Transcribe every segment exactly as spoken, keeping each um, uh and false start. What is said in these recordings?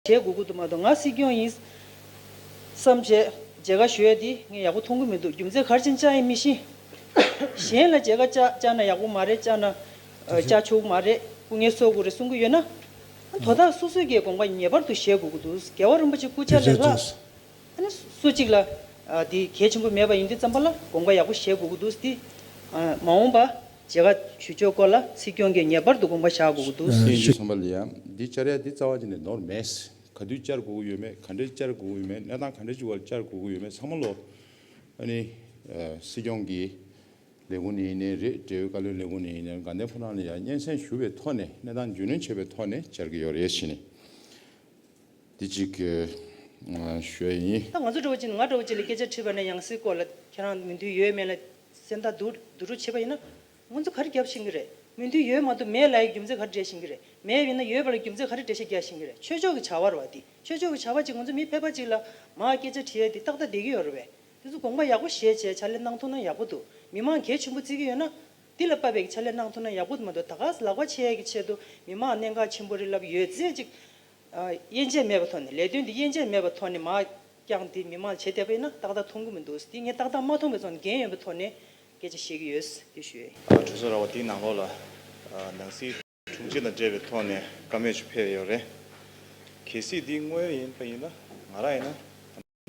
བྱེད་དགོས་ཀྱི་འདུག་མ་གཏོགས། ང་སྲིད་སྐྱོང་ཡིན་བསམ་བྱས་མཇལ་ཁ་ཞུ་ཡ་འདི་ངས་ཡག་པོ་མཐོང་གི་མི་འདུག་རྒྱུ་མཚན་ག་རེ་བྱས་ནས་བཅར་ཡིན་མི་ཤེས། གཞན་ལ་མཇལ་ཁ་བཅར་བཅར་ན་ཡག་པོ་མ་རེད། བཅར་ན་ཨ་བཅར་ཆོག་གི་མ་རེད། སྐུ་ངལ་གསོ་དགོས་རེད་གསུང་གི་ཡོད་ན། དོ་བདག་སོ་སོས་ཀྱི་དགོངས་པ་ངེས་པར་དུ་བཞེས་དགོས་ཀྱི་འདུག་རྒྱལ་བ་རིན་པོ་ཆེ་སྐུ་ཕྱྭ་ལས་ལྷག་ཨ་ནི་སུ་གཅིག་ལ་ཨ་འདི་གལ་ཆེན་པོ་མེད་པ་ཡིན་དུས་ཙམ་པ་ལ་དགོངས་པ་ཡག་པོ་བཞེས་དགོས་ཀྱི་འདུག་འདི་ཨ་མ་འོངས་པ་མཇལ་ཁ་ཞུ་ཕྱོགས་སྐོར་ལ་སྲིད་སྐྱོང་གིས་ངེས་པར་དུ་དགོངས་པ་བཞག་དགོས་ཀྱི་འདུག་ཨ་ཡིན་དུས་ཙམ་པ་ལ་ཡང་འདི་བཅར་ཡ་འདི་རྩ་བ་ཅིག་ནས་ནོར་མེད། ག་དུས་བཅར་དགོས་ཀྱི་ཡོད་མེད། ག་འདྲས་བཅར་དགོས་ཀྱི་ཡོད་མེད། གནས་སྟངས་ག་འདྲས་ཅིག་བར་བཅར་དགོས་ཀྱི་ཡོད་མེད་ཚང་མ་ལོ། ཨ་ནི་ཨ་སྲིད་སྐྱོང་གི་ལས་ཁུངས་ནས་ཡིན་ནའི་རེད། འབྲེལ་ཡོད་བཀའ་བློན་ལས་ཁུངས་ནས་ཡིན་ནའི་དགའ་ལྡན་ཕོ་བྲང་ལ་ཡང་སྙན་སེང་ཞུ་བའི་ཐོག་ནས་གནས་སྟངས་རྒྱུས་ལོན་བྱས་པའི་ཐོག་ནས་བཅར་གྱི་ཡོད་རེད་ཟེར་ནས་འདི་གཅིག་ཨ་ཞུ་ཡ་ཡིན། ད་ང་ཚོ་འདྲ་བོ་ཅིག་ང་འདྲ་བོ་ཅིག་ལ་སྐད་ཆ་དྲིས་པ་ན་ཡང་སྲིད་སྐོར་ལ་ཁྱེད་རང་མོས་མཐུན་ཡོད་མེད་ལ་སེམས་ཐག་བསྡུ་བསྡུ་རུབ་བྱས་པ་ཡིན་ན། ང་ཚོ་ག་རེ་རྒྱབ་ཤེས་ཀྱི་རེད། མོས་མཐུན་ཡོད་མ་གཏོགས་མེད་ལབ་ཡའི་རྒྱུ་མཚན་ག་རེ་འགྲེལ་ཤེས་ཀྱི་རེད། མེད་ཡིན་ན་ཡོད་པ་ལ་རྒྱུ་མཚན་ག་རེ་འགྲེལ་བཤད་རྒྱག་ཤེས་ཀྱི་རེད། ཆོས་ཕྱོགས་ཀྱི་བྱ་བ་རེད་བ་འདི། ཆོས་ཕྱོགས་ཀྱི་བྱ་བ་ཅིག་ང་ཚོ་མི་ཕལ་པ་ཅིག་ལ་མར་སྐད་ཆ་དྲི་ཡ་འདི་ཏག་ཏག་བསྡད་ཀྱི་ཡོད་རེད་བས། དེ་ཚོ་དགོངས་པ་ཡག་པོ་བཞེས་བྱས་ཕྱག་ལས་གནང་ཐུབ་ན་ཡག་པོ་འདུག་མི་མང་གལ་ཆེན་པོ་བརྩི་གི་ཡོད་ན། འདི་ལ་དཔག་པའི་ཕྱག་ལས་གནང་ཐུབ་ན་ཡག་པོ་འདུག་མ་གཏོགས་ད་ག་ལག་པ་འཆང་ཡ་གི་ཆེད་དུ་མི་མང་གནད་འགག་ཆེན་པོ་རེད་ལབ་ཡོད་ཚད་ཅིག་ཨ་དབྱེ་འབྱེད་མེད་པའི་ཐོག་ནས། ལས་དོན་འདི་དབྱེ་འབྱེད་མེད་པའི་ཐོག་ནས་མར་བསྐྱངས་ཏེ་མི་མང་ལ་བྱེད་བསྡད་པ་ཡིན་ན་ཏག་ཏག་མཐོང་གི་མི་འདུག་འདི་ངས་ཏག་ཏག་མ་མཐོང་པའི་ཐོག་ནས་འགན་ཡོད་པའི་ཐོག་ནས་སྐད་ཆ་བཤད་ཀྱི་ཡོད། དེ་ཞུ་ཡས། ཨ་གྲོས་ཚོགས་ར་བ་འདིའི་ནང་ལོགས་ལ་ཨ་ནང་སྲིད་དྲུང་ཆེ་དང་འབྲེལ་བའི་ཐོག་ནས་བཀའ་མོལ་ཅིག་ཕེབས་ཡོད་རེད། གལ་སྲིད་འདི་དངོས་ཡོད་ཡིན་པ་ཡིན་ན་ང་རང་ཡིན་ན་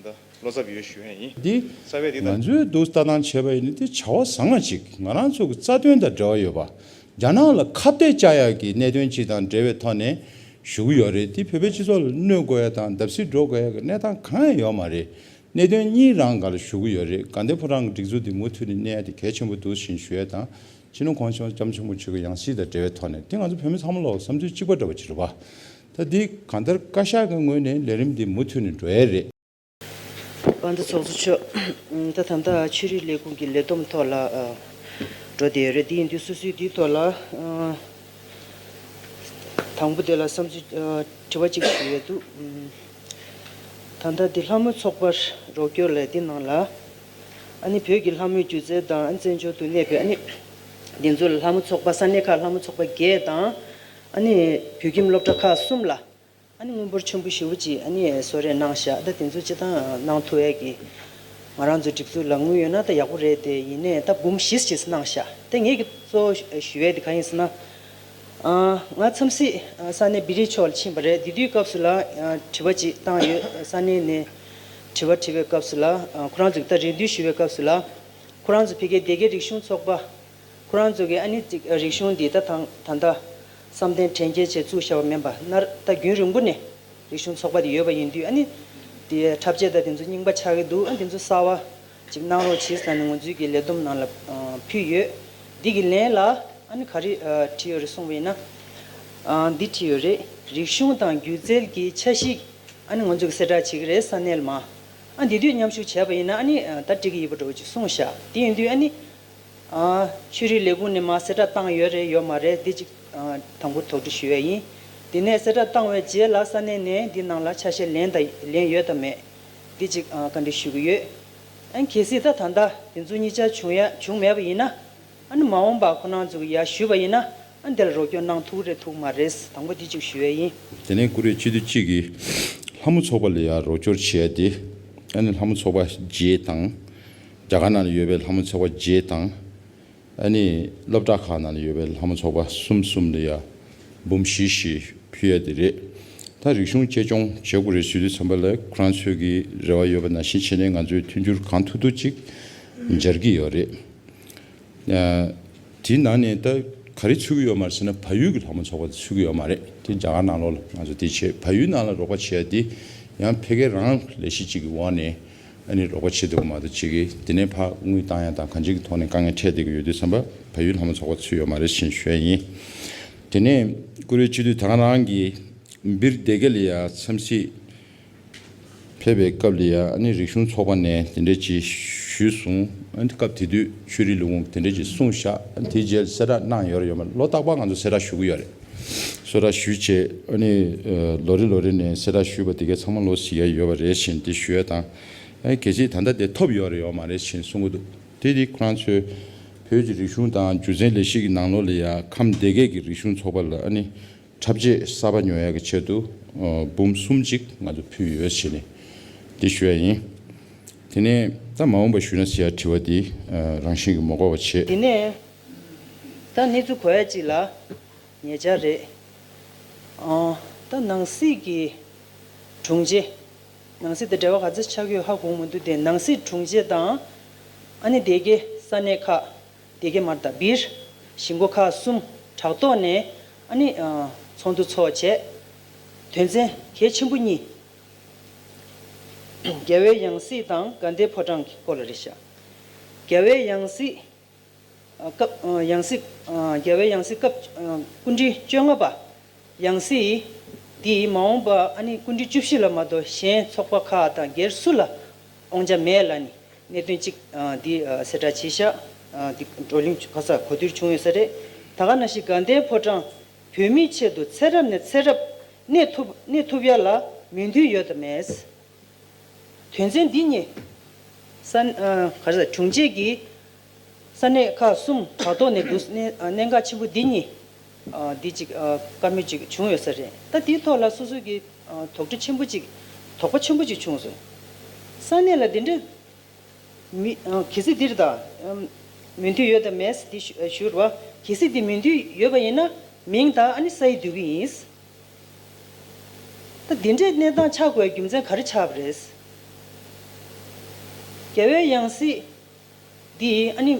ད་བློ་འཚབ་ཡོད་ཞུ་ཡས་ཡིན། འདི་རྩ་བའི་འདི་ང་ད་ཚོའི་འདུག་ལྟ་སྟངས་བྱས་པ་ཡིན་ན་འདི་བྱ་བ་བཟང་བ་ཅིག་ང་རང་ཚོ་གི་རྩ་དོན་དང་འབྲེལ་བ་ཡོད་པ། རྒྱ་ནག་ལ་ཁ་གཏད་བཅག་ཡག་གི་གནད་དོན་ཅིག་དང་འབྲེལ་བའི་ཐོག་ནས་ཞུ་གི་ཡོད་རེད། འདི་བོད་པའི་སྤྱི་ཚོགས་ལ་གནོད་དགོས་ཡ་དང་བརྡབ་གསིག་འགྲོ་དགོས་ཡ་གི་གནས་སྟངས་གང་ཡང་ཡོད་མ་རེད། གནད་དོན་གཉིས་རང་སྒང་ལ་ཞུ་གི་ཡོད་རེད། དགའ་ལྡན་ཕོ་བྲང་གི་སྒྲིག་འཛུགས་འདི་མུ་མཐུད་ནས་གནས་ཡ་དེ་གལ་ཆེན་པོ་འདུག་ཞེས་ཞུ་ཡ་དང་། སྤྱི་ནོར་གོང་ས་སྐྱབས་མགོན་ཆེན་པོ་མཆོག་གི་ཡང་སྲིད་དང་འབྲེལ་བའི་ཐོག་ནས་འདི་ང་ཚོ་བོད་མི་ཚང་མ་ལ་བསམ་ཚུལ་གཅིག་པ་འདྲ་བ་ཅིག་རེད་པ། ད་འདི་གང་ལྟར་བཀའ་ཤག་གི་ངོས་ནས་ལས་རིམ་འདི་མུ་མཐུད་ནས་འགྲོ་ཡ་རེད། དཔལ་ལྡན་ཚོགས་གཙོ་མཆོག་ད་ད་ལྟ་ཆོས་རིག་ལས་ཁུངས་ཀྱི་ལས་བསྡོམས་ཐོག་ལ་ཨ་འགྲོ་བསྡད་ཡོད་རེད། དེ་ཡིན་དུས་སོ་སོའི་དེའི་ཐོག་ལ་ཨ་དང་པོ་དེ་ལ་བསམ་ཚུལ་ཨ་དྲི་བ་གཅིག་ཞུ་ཡས་འདུག་ད་ལྟ་འདི་ལྷ་མོའི་ཚོགས་པར་རོགས་སྐྱོར་ལས་འདི་ནང་ལ་ཨ་ནི་བོད་ཀྱི་ལྷ་མོའི་སྒྱུ་རྩལ་དང་ཨ་ནི་བཙན་བྱོལ་དུ་གནས་པའི་ཨ་ནི་འདི་ཚོ་ལ་ལྷ་མོ་ཚོགས་པ་ས་གནས་ཁག་ལྷ་མོ་ཚོགས་པ་བརྒྱད་དང་ཨ་ནི་བོད་ཁྱིམ་སློབ་གྲྭ་ཁག་གསུམ་ལ། ཨ་ནི་དངུལ་འབོར་ཆེན་པོ་ཞེ་པོ་ཅིག་ཨ་ནི་གསོལ་རས་གནང་ཤག་ད་དེ་ཚོ་སྤྱིར་བཏང་གནང་ཐུབ་ཡས་ཀྱི་ང་རང་ཚོ་སྒྲིག་འཛུགས་ལ་དངུལ་ཡོད་ན་ད་ཡག་པོ་རེད་དེ། ཡིན་ནའི་ད་འབུམ་བཞི་ཙམ་གནང་ཤག་ད་ངེད་ཀྱི་གཙོ་བོ་ཞུ་ཡས་དེ་གང་ཡིན་ཟེར་ན། ཨ་ང་འཚམས་གཟིགས་ས་གནས་བི་རི་མཆོག་ལ་ཕྱིན་པ་རེད། དེ་དུས་སྐབས་སུ་ལ་ཨ་དྲི་བ་ཅིག་བཏང་ཡོད། ས་གནས་ནས་དྲི་བ་དྲི་བའི་སྐབས་སུ་ལ་ཨ་ཁོ་རང་ཚོས་ད་རེ་འདུན་ཞུ་བའི་སྐབས་སུ་ལ་ཁོ་རང་ཚོ་ཕ་གིའི་སྡེ་དགེ་རིག་གཞུང་ཚོགས་པ། ཁོ་རང་ཚོ་གིས་ཨ་ནི་ཅིག་རིག་གཞུང་འདི་ད་ཐང་ད་ལྟ་བསམ་གཏན་དྲན་རྒྱས་བྱས་བཙུགས་བཞག་པ་མིན་པ། སྔར་ད་རྒྱུན་རིང་པོ་ནས་རིག་གཞུང་ཚོགས་པ་དེ་ཡོད་པ་ཡིན་དུས་ཨ་ནི་དེ་འཁྲབ་ཆས་ད་དེ་ཚོ་རྙིང་པ་ཆགས་ཀྱི་འདུག་ཨ་དེ་ཚོ་གསར་བ་ཅིག་གནང་རོགས་བྱེད་ཟེར་ནས་ང་ཚོའི་གི་ལས་བསྡོམས་ནང་ལ་ཨ་ཕུལ་ཡོད། འདི་གི་ལན་ལ་ཨ་ནི་ག་རེ་ཨ་བྲིས་ཡོད་རེད་གསུངས་པ་ཡིན་ན། ཨ་འདི་བྲིས་ཡོད་རེད། རིག་གཞུང་དང་སྒྱུ་རྩལ་གྱི་འཆར་གཞི་ཨ་ནི་ང་ཚོ་གི་གསལ་བསྒྲགས་བྱེད་ཀྱི་རེད་ས་གནས་ལ་མ། ཨ་འདི་དུས་མཉམ་ཞུགས་བྱས་པ་ཡིན་ན་ཨ་ནི་ཨ་ད་འགྲིག་གི་ཡོད་པ་འདྲ་བོ་ཅིག་གསུངས་ཤག་དེ་ཡིན་དུས་ཨ་ནི། ཨ་ཆོས་རིག་ལས་ཁུངས་ནས་མར་གསལ་བསྒྲགས་བཏང་ཡོད་རེད་ཡོད་མ་རེད་འདི་ཅིག་ཨ་དང་པོ་དོགས་འདྲི་ཞུ་ཡས་ཡིན། དེ་ནས་གསལ་བསྒྲགས་བཏང་བའི་རྗེས་ལ་ས་གནས་ནས་འདི་ནང་ལ་ཆ་ཤས་ལེན་དང་ལེན་ཡོད་དམ་མེད་འདི་ཅིག་ཨ་བཀའ་འདྲི་ཞུ་གི་ཡོད། ཨ་གལ་སྲིད་ད་ད་ལྟ་དེ་ཚོ་གཉིས་ཆ་བྱུང་ཡ་བྱུང་མེད་པ་ཡིན་ན་ཨ་ནི་མ་འོངས་པ་ཁོ་རང་ཚོ་གི་ཡར་ཞུས་པ་ཡིན་ན་ཨ་འདི་ལ་རོགས་སྐྱོར་གནང་ཐུབ་རེད་ཐུབ་མ་རེད་དང་པོ་འདི་ཅིག་ཞུ་ཡས་ཡིན། དེ་ནས་བཀུར་འོས་སྤྱི་འཐུས་གཅིག་གིས་ལྷ་མོ་ཚོགས་པ་ལ་ཡར་རོགས་སྐྱོར་བྱས་ཏེ་ཨ་ནི་ལྷ་མོ་ཚོགས་པ་བརྒྱད་དང་། རྒྱ་གར་ནང་ལ་ཡོད་པའི་ལྷ་མོ་ཚོགས་པ་བརྒྱད་དང་། ཨ་ནི་སློབ་གྲྭ་ཁག་ནང་ལ་ཡོད་པའི་ལྷ་མོ་ཚོགས་པ་གསུམ་གསུམ་ལ་ཡ་འབུམ་བཞི་བཞི་ཕུལ་ཡ་དེ་རེད། ད་རིག་གཞུང་གཅེས་སྐྱོང་བྱེད་དགོས་རེད་ཟེར་དུས་ཙམ་པ་ལ་ཁོ་རང་ཚོས་ཀྱི་རེ་བ་ཡོད་པ་ནང་བཞིན་བྱས་ནས་ང་ཚོས་མཐུན་འགྱུར་གང་ཐུབ་ཐུབ་ཅིག་སྦྱར་གྱི་ཡོད་རེད། ཨ་དེའི་ནང་ནས་ད་ག་རེ་ཚུད་ཀྱི་ཡོད་མ་རེད་ཟེར་ན་བལ་ཡུལ་གྱི་ལྷ་མོ་ཚོགས་པ་དེ་ཚུད་ཀྱི་ཡོད་མ་རེད། དེ་རྒྱ་གར་ནང་ལོགས་ལ་ང་ཚོ་དེ་བྱས་བལ་ཡུལ་ནང་ལ་རོགས་པ་བྱེད་ཡ་དེ་ཡང་ཕ་གི་རང་ལས་གཞི་གཅིག་གི་འོག་ནས། ཨ་ནི་རོགས་པ་བྱེད་ཐུབ་མ་ཐུབ་ཅིག་གིས་དེ་ནས་ཕར་དངུལ་བཏང་ཡ་དང་གང་ཅིའི་ཐོག་ནས་དཀའ་ངལ་འཕྲད་བསྡད་ཀྱི་ཡོད་དུས་ཙམ་པ་བལ་ཡུལ་ལྷ་མོ་ཚོགས་པ་ཚུད་ཡོད་མ་རེད་ཞེས་ཞུ་ཡ་ཡིན། དེ་ནས་བཀུར་འོས་སྤྱི་འཐུས་ད་ག་རང་གིས་སྦིར་སྡེ་དགེ་ལ་ཡ་འཚམས་གཟིགས་ཕེབས་པའི་སྐབས་ལ་ཡ་ཨ་ནི་རིག་གཞུང་ཚོགས་པ་ནས་དེ་འདྲས་ཅིག་ཞུས་སོང་། ཨ་ནི་སྐབས་དེ་དུས་ཆོས་རིག་ལས་ཁུངས་དེ་འདྲས་ཅིག་གསུངས་ཤག་ཨ་ནི་དེའི་རྗེས་གསལ་བསྒྲགས་གནང་ཡོད་རེད་ཡོད་མ་རེད། ལོ་རྟག་པར་ང་ཚོ་གསལ་བསྒྲགས་ཞུ་གི་ཡོད་རེད། གསོལ་རས་ཞུས་བྱས་ཨ་ནི་ལོ་རེ་ལོ་རེ་ནས་གསལ་བསྒྲགས་ཞུས་པ་དེ་གའི་ཚང་མ་ལོ་གཟིགས་ཡ་ཡོད་པ་རེད་ཞེས་འདི་ཞུ་ཡ་དང་། ཨ་གལ་སྲིད་ད་ལྟ་དེ་ཐོབ་ཡོད་རེད་ཡོད་མ་རེད་ཞེས་གསུང་གི་འདུག་དེ་དེ་ཁོ་རང་ཚོས་བོད་ཀྱི་རིག་གཞུང་དང་སྒྱུ་རྩལ་ལས་གཞི་གི་ནང་ལོགས་ལ་ཡ་ཁམས་སྡེ་དགེ་གི་རིག་གཞུང་ཚོགས་པ་ལ་ཨ་ནི་ འཁྲབ་ཆས་གསར་པ་ཉོ་ཡག་གི་ཆེད་དུ་འབུམ་གསུམ་ཅིག་ང་ཚོ་ཕུལ་ཡོད་ཟེར་ནས་འདི་ཞུ་ཡ་ཡིན། དེ་ནས་ད་མ་འོངས་པ་ཞུ་ན་ཟེར་ཡ་དྲི་བ་འདི་རང་བཞིན་གྱིས་མ་གོ་བ་བྱེད། དེ་ནས་ད་གནས་ཚུལ་གོ་ཡ་གཅིག་ལ་ཉེ་ཆར་རེད། ཨ། ད་ནང་སྲིད་ཀྱི་དྲུང་ཆེ། ནང་སྲིད་དང་འབྲེལ་བ་ག་ཚོད་ཆགས་ཡོད་ཧ་གོ་མི་འདུག་སྟེ། ནང་སྲིད་དྲུང་ཆེ་དང་ཨ་ནི་སྡེ་དགེ་ས་གནས་ཁག་སྡེ་དགེ་མར་དང་སྦིར་གཞིས་འགོ་ཁག་གསུམ་དྲག་ཐོག་ནས་ཨ་ནི་ཚོགས་འདུ་ཚོགས་བྱས། དོན་ཚན་གལ་ཆེན་པོ་གཉིས། རྒྱལ་བའི་ཡང་སྲིད་དང་དགའ་ལྡན་ཕོ་བྲང་གི་སྐོར་ལ་རེད་ཤག་རྒྱལ་བའི་ཡང་སྲིད། སྐབས་ཡང་སྲིད། རྒྱལ་བའི་ཡང་སྲིད་སྐབས་སྐུ་ཕྲེང་བཅོ་ལྔ་པ། ཡང་སྲིད་འདི་མ་འོངས་པ་ཨ་ནི་སྐུ་ཕྲེང་བཅུ་བཞི་ལ་མ་གཏོགས་གཞན་ཚོགས་པ་ཁག་དང་སྒེར་སུ་ལ་དབང་ཆ་མེད་ལབ་ནས་གནད་དོན་གཅིག་འདི་གསལ་བསྒྲགས་བྱས་ཤག་འདི་བགྲོ་གླེང་ག་ས་གོ་བསྡུར་བྱུང་ཡོད་ས་རེད། ད་ག་ནང་བཞིན་དགའ་ལྡན་ཕོ་བྲང་བོད་མིའི་ཆེད་དུ་ཚེ་རབས་ནས་ཚེ་རབས་གནས་ཐུབ་གནས་ཐུབ་ཡ་ལ་མོས་མཐུན་ཡོད་དམ་མེད། དོན་ཚན་འདི་གཉིས། ས་ཨ་ག་རེ་ཟེར། དྲུང་ཆེ་གིས་ས་གནས་ཁག་གསུམ་དྲ་ཐོག་ནས་འདུག་གནད་གནད་འགག་ཆེན་པོ་འདི་གཉིས། ཨ་འདི་གཅིག་ཨ་བཀའ་མོལ་གཅིག་བྱུང་ཡོད་ས་རེད། ད་འདིའི་ཐོག་ལ་སོ་སོ་གི་ཨ་དོགས་འདྲི་ཆེན་པོ་གཅིག་དོགས་པ་ཆེན་པོ་གཅིག་བྱུང་སོང་། ས་གནས་ལ་འདི་འདྲ་མི་ཨ་གལ་སྲིད་འདིར་ད་ཨམ་མོས་མཐུན་ཡོད་དམ་མེད་འདི་ཞུ་ཞུ་རུ་བ། གལ་སྲིད་འདི་མོས་མཐུན་ཡོད་པ་ཡིན་ན་མིང་དང་ཨ་ནི་ས་ཡིག་བསྡུ་གི་ཡིན། ད་འདི་འདྲའི་གནས་སྟངས་ཆགས་དགོས་རྒྱུ་མཚན་ག་རེ་ཆགས་པ་རེད། རྒྱལ་བའི་ཡང་སྲིད་འདི་ཨ་ནི་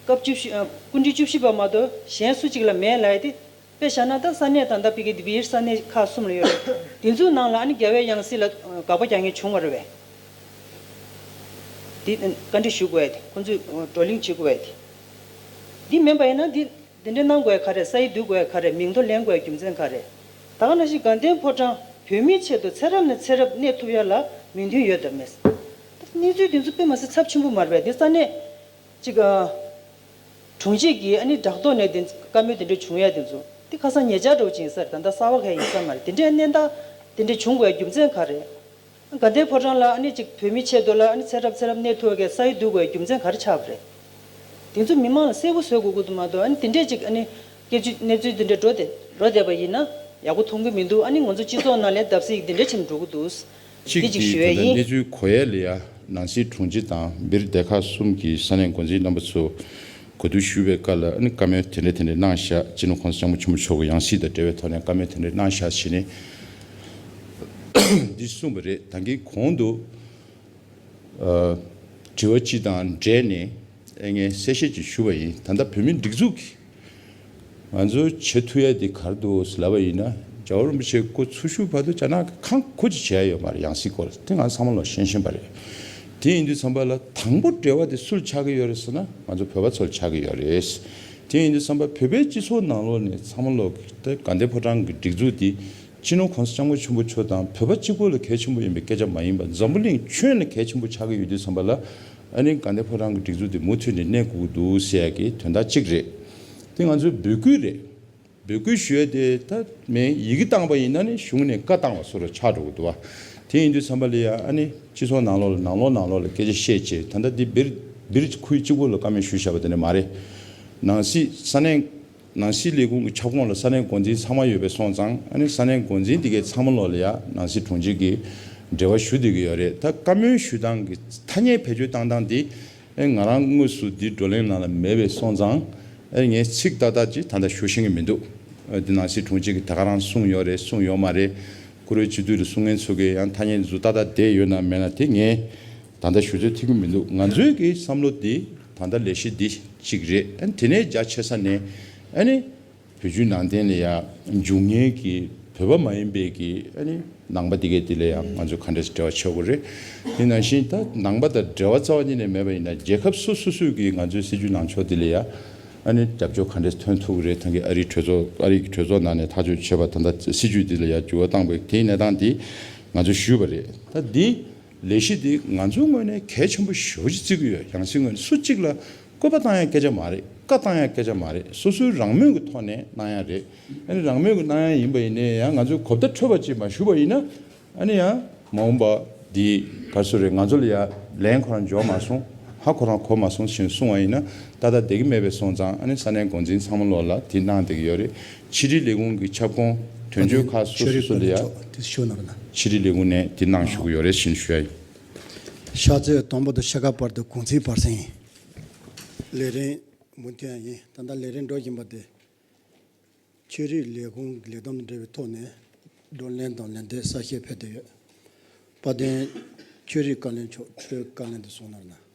སྐབས་བཅུ་བཞི་ཨ་སྐུ་ཕྲེང་བཅུ་བཞི་པ་མ་གཏོགས་གཞན་སུ་གཅིག་ལ་མེད་ལབ་ཡ་དེ། དཔེ་བཞག་ན་ད་ས་གནས་ད་ལྟ་ཕ་གི་འདི་བིར་ས་གནས་ཁག་གསུམ་ལ་ཡོད་རེད། འདི་ཚོའི་ནང་ལ་ཨ་ནི་རྒྱལ་བའི་ཡང་སྲིད་ལ་དགག་པ་རྒྱག་མཁན་བྱུང་བ་རེད་པས། འདི་བཀའ་འདྲི་ཞུ་དགོས་ཡ་དེ། ཁོང་ཚོས་བགྲོ་གླེང་བྱེད་དགོས་ཡ་དེ། འདི་མིན་པ་ཡིན་ན་འདི། དེ་འདྲ་གནང་དགོས་ག་རེ། ས་ཡིག་བསྡུ་དགོས་ག་རེ། མིང་ཐོ་ལེན་དགོས་རྒྱུ་མཚན་ག་རེ། ད་ག་ནང་བཞིན་དགའ་ལྡན་ཕོ་བྲང་བོད་མིའི་ཆེད་དུ་ཚེ་རབས་ནས་ཚེ་རབས་གནས་ཐུབ་ཡ་ལ་མོས་མཐུན་ཡོད་དམ་མེད། ད་གནས་ཚུལ་དེ་ཚོ་དཔེ་མ་སྲིད་ཚབས་ཆེན་པོ་མ་རེད་པས། དེ་ས་གནས་གཅིག་ཨ་དྲུང་ཆེ་གིས་ཨ་ནི་དྲ་ཐོག་ནས་དེ་བཀའ་མོལ་དེ་འདྲ་བྱུང་ཡ་དེ་ཚོ་དེ་ཁ་སང་ཉེ་ཆར་འདྲ་བོ་ཅིག་ཡིན་ས་རེད། ད་ལྟ་གསར་པ་གང་ཡིན་ས་མ་རེད། དེ་འདྲའི་གནས་སྟངས་དེ་འདྲ་བྱུང་དགོས་རྒྱུ་མཚན་ག་རེ། དགའ་ལྡན་ཕོ་བྲང་ལ་ཨ་ནི་ཅིག་བོད་མི་ཆེད་དུ་ལ་ཨ་ནི་ཚེ་རབས་ཚེ་རབས་གནས་ཐུབ་པའི་ས་ཡིག་བསྡུ་དགོས་རྒྱུ་མཚན་ག་རེ་ཆགས་པ་རེད། དེ་ཚོ་མི་མང་ལ་གསལ་པོ་བཟོ་དགོས་ཀྱི་འདུག་མ་གཏོགས་ཨ་ནི་དེ་འདྲས་ཅིག་ཨ་ནི་སྐད་ཆ་གནས་ཚུལ་དེ་འདྲས་འགྲོ་བསྡད་འགྲོ་བསྡད་པ་ཡིན་ན་ཡག་པོ་མཐོང་གི་མི་འདུག་ཨ་ནི་ང་ཚོ་སྤྱི་ཚོགས་ནང་ལ་བརྡབ་གསིག་དེ་འདྲས་ཕྱིན་འགྲོ་གི་འདུག་གཅིག་དེ་གཅིག་ཞུ་ཡས་ད་ལྟ་ཡིན། གནས་ཚུལ་གོ་ཡས་ལ་ཡ་ནང་སྲིད་དྲུང་ཆེ་དང་སྦིར་སྡེ་ཁག་གསུམ་གྱི་ས་གནས་འགོ་འཛིན་རྣམ་པ་ཚོ་གོ་བསྡུར་ཞུ་བའི་སྐབས་ལ་ཨ་ནི་བཀའ་མོལ་དེ་འདྲས་དེ་འདྲས་གནང་བཞག་སྤྱི་ནོར་༸གོང་ས་༸སྐྱབས་མགོན་ཆེན་པོ་མཆོག་གི་ཡང་སྲིད་དང་འབྲེལ་བའི་ཐོག་ནས་བཀའ་མོལ་དེ་འདྲས་གནང་བཞག་ཞེས་ནས་འདི་གསུངས་པ་རེད། ད་གིན་གོང་དུ་ཨ་དྲི་བ་སྤྱི་དང་འབྲེལ་ནས་ངས་གསལ་བཤད་ཅིག་ཞུ་བ་ཡིན། ད་ལྟ་བོད་མིའི་སྒྲིག་འཛུགས་ཀྱིས་ང་ཚོའི་བྱེད་ཐུབ་ཡ་དེ་ག་རེ་འདུག་ཟེར་ལབ་པ་ཡིན་ན། རྒྱལ་བ་རིན་པོ་ཆེ་སྐུ་འཚོ་བཞུགས་བར་དུ་རྒྱ་ནག་གིས་གང་ཁུ་ཅིག་བྱས་ཡོད་མ་རེད། ཡང་སྲིད་སྐོར་དེ་ང་ཚང་མ་ལོག་ཤེས་བཞིན་པ་རེད། དེ་ཡིན་དུས་ཙམ་པ་ལ་དང་པོ་འབྲེལ་བ་དེ་སུ་ལ་ཆགས་ཀྱི་ཡོད་རེད་ཟེར་ན་ང་ཚོ་བོད་པ་ཚོ་ལ་ཆགས་ཀྱི་ཡོད་རེད། དེ་ཡིན་དུས་ཙམ་པ་བོད་པའི་སྤྱི་ཚོགས་ནང་ལོགས་ནས་ཚང་མ་ལོག་གི་ད་དགའ་ལྡན་ཕོ་བྲང་གི་སྒྲིག་འཛུགས་དེ་སྤྱི་ནོར་༸གོང་ས་༸སྐྱབས་མགོན་ཆེན་པོ་མཆོག་དང་བོད་པ་གཅིག་པོ་ལ་གལ་ཆེན་པོ་ཡིན་པའི་སྐད་ཆ་མ་ཡིན་པར་འཛམ་བུ་གླིང་ཁྱོན་ལ་གལ་ཆེན་པོ་ཆགས་ཀྱི་ཡོད་དུས་ཙམ་པ་ལ་ཨ་ནི་དགའ་ལྡན་ཕོ་བྲང་གི་སྒྲིག་འཛུགས་དེ་མུ་མཐུད་ནས་གནས་དགོས་ཀྱི་འདུག་ཟེར་ཡ་གི་དོན་དག་གཅིག་རེད། དེ་ང་ཚོའི་འབོད་སྐུལ་རེད། འབོད་སྐུལ་ཞུ་ཡ་དེ་ད་མིན་ཡི་གེ་བཏང་པ་ཡིན་ན་ནི་གཞུང་ནས་བཀའ་བཏང་བ་བཟོ་འདྲ་ཆགས་འགྲོ་གི་འདུག་བ། དེ་ཡིན་དུས་ཙམ་པ་ལ་ཡ་ཨ་ནི་སྤྱི་ཚོགས་ནང་ལོགས་ལ་ནང་ལོགས་ནང་ལོགས་ལ་སྐད་ཆ་བཤད་བྱས། ད་ལྟ་འདི་སྦིར་སྦིར་ཁུལ་གཅིག་པོ་ལ་བཀའ་མོལ་ཞུས་བཞག་པ་དེ་འདྲ་མ་རེད། ནང་སྲིད་ས་གནས་ནང་སྲིད་ལས་ཁུངས་ཀྱི་ཁྱབ་ཁོངས་ལ་ས་གནས་འགོ་འཛིན་ཚང་མ་ཡོད་པའི་སོང་ཙང་ཨ་ནི་ས་གནས་འགོ་འཛིན་དེ་གའི་ཚང་མ་ལོགས་ལ་ཡ་ནང་སྲིད་དྲུང་ཆེ་གིས་འབྲེལ་བ་ཞུ་བསྡད་ཀྱི་ཡོད་རེད། ད་བཀའ་མོལ་ཞུ་སྟངས་ཀྱི་ཐ་སྙད་བེད་སྤྱོད་བཏང་སྟངས་འདི། ཨེ་ང་རང་དངོས་སུ་འདི་བགྲོ་གླེང་ནང་ལ་མེད་པའི་སོང་ཙང་། ཨེ་ངས་ཚིག་ཏག་ཏག་ཅིག་ད་ལྟ་ཞུ་ཤེས་ཀྱི་མི་འདུག་ཨེ་འདི་ནང་སྲིད་དྲུང་ཆེ་གིས་ད་ག་རང་གསུངས་ཡོད་རེད་གསུངས་ཡོད་མ་རེད། བཀུར་འོས་སྤྱི་འཐུས་ལ་གསུང་མཁན་ཚོ་གིས་ཡང་ཐ་སྙད་འདི་ཚོ་ཏག་ཏག་བསྡད་ཡོད་ན་མེད་ན་དེ་ངས་ད་ལྟ་ཞུ་ཚོད་ཐིག་གི་མི་འདུག་ང་ཚོའི་གི་བསམ་བློ་འདི་ད་ལྟ་ལས་གཞི་འདི་གཅིག་རེད། ཨ་ནི་དེ་ནས་རྒྱ་ཆེ་ས་ནས་ཨ་ནི། བོད་བརྒྱུད་ནང་བསྟན་ལ་ཡང་འཇུག་མཁན་གྱི་བོད་པ་མ་ཡིན་པའི་གི་ཨ་ནི་ནང་པ་དེ་གའི་དེ་ལ་ཡང་ང་ཚོས་ག་འདྲས་འབྲེལ་བ་བྱེད་དགོས་རེད། དེ་ནང་བཞིན་ད་ནང་པ་དང་འབྲེལ་བ་རྩ་བ་ཉིད་ནས་མེད་པ་ཡིན་ན་རྒྱལ་ཁབ་སོ་སོ་སོས་ཀྱི་ང་ཚོའི་སྲིད་བྱུས་ནང་ཕྱོགས་དེ་ལ་ཡང་ཨ་ནི་རྒྱབ་སྐྱོར་ག་འདྲས་ཐོན་ཐུབ་ཀྱི་རེད། ད་གི་ཨ་རིའི་གྲོས་ཚོགས་ཨ་རིའི་གྲོས་ཚོགས་ནང་ནས་ཐག་གཅོད་བྱས་པ་ད་ལྟ་སྲིད་བྱུས་དེ་ལ་ཡང་འགྱུར་བ་བཏང་པའི་དེའི་གནས་སྟངས་དེ་ང་ཚོས་ཞུས་པ་རེད། ད་འདི། ལས་གཞི་འདི་ང་ཚོའི་ངོས་ནས་གལ་ཆེན་པོ་ཞེ་པོ་ཅིག་བརྩི་གི་ཡོད། ཡང་སྲིད་ངོས་ནས་སུ་གཅིག་ལ་བཀོད་པ་བཏང་ཡ་སྐད་ཆ་མ་རེད། བཀའ་བཏང་ཡ་སྐད་ཆ་མ་རེད། སོ་སོའི་རང་མོས་ཀྱི་ཐོག་ནས་གནང་ཡ་རེད། ཨ་ནི་རང་མོས་ཀྱི་གནང་ཡ་ཡིན་པ་ཡིན་ནའི་ཡང་ང་ཚོས་གོ་བརྡ་འཕྲོད་པ་ཅིག་མ་ཞུས་པ་ཡིན་ན་ཨ་ནི་ཡང་མ་འོངས་པ་འདི་ག་རེ་ཟེར་དགོས་རེད། ང་ཚོ་ལ་ཡ་ལན་ཁོ་རང་འབྱོར་མ་སོང་། ཧ་ཁོ་རང་གོ་མ་སོང་ཞེས་གསུངས་པ་ཡིན་ན་ཏག་ཏག་བསྡད་ཀྱི་མེད་པས་སོང་ཙང་ཨ་ནི་ས་གནས་འགོ་འཛིན་ཚང་མ་ལོག་ལ་དེ་གནང་བསྡད་ཀྱི་ཡོད་རེད། ཕྱི་དྲིལ་ལས་ཁུངས་ཀྱི་ཁྱབ་ཁོངས་དོན་གཅོད་ཁག་སོ་སོ་སོ་ལ་ཡ། ཕྱི་དྲིལ་ལས་ཁུངས་ནས་ཕྱོགས་དེ་ཞུ་གནང་རོགས་གནང་། ཕྱི་དྲིལ་ལས་ཁུངས་ནས་དེ་གནང་ཞུ་གི་ཡོད་རེད་ཞེས་ཞུ་ཡ་ཡིན། ཕྱག་ཚོད་དང་པོ་དང་ཕྱེད་ཀ་བར་དུ་གུང་ཚིགས་བར་གསེང་ཡིན། ལས་རིམ་མུ་མཐུད་ཡིན། ད་ལྟ་ལས་རིམ་འགྲོ་བཞིན་པ་དེ། ཆོས་རིག་ལས་ཁུངས་ཀྱི་ལས་བསྡོམས་དང་འབྲེལ་བའི་ཐོག་ནས་བགྲོ་གླེང་དང་ལན་འདེབས་གསལ་བཤད་ཕེབས་བསྡད་ཡོད། དཔལ་ལྡན་ཆོས་རིག་བཀའ་བློན་མཆོག་ཁྱོད་བཀའ་ལན་དེ་གསུང་གནང་རོགས་གནང་།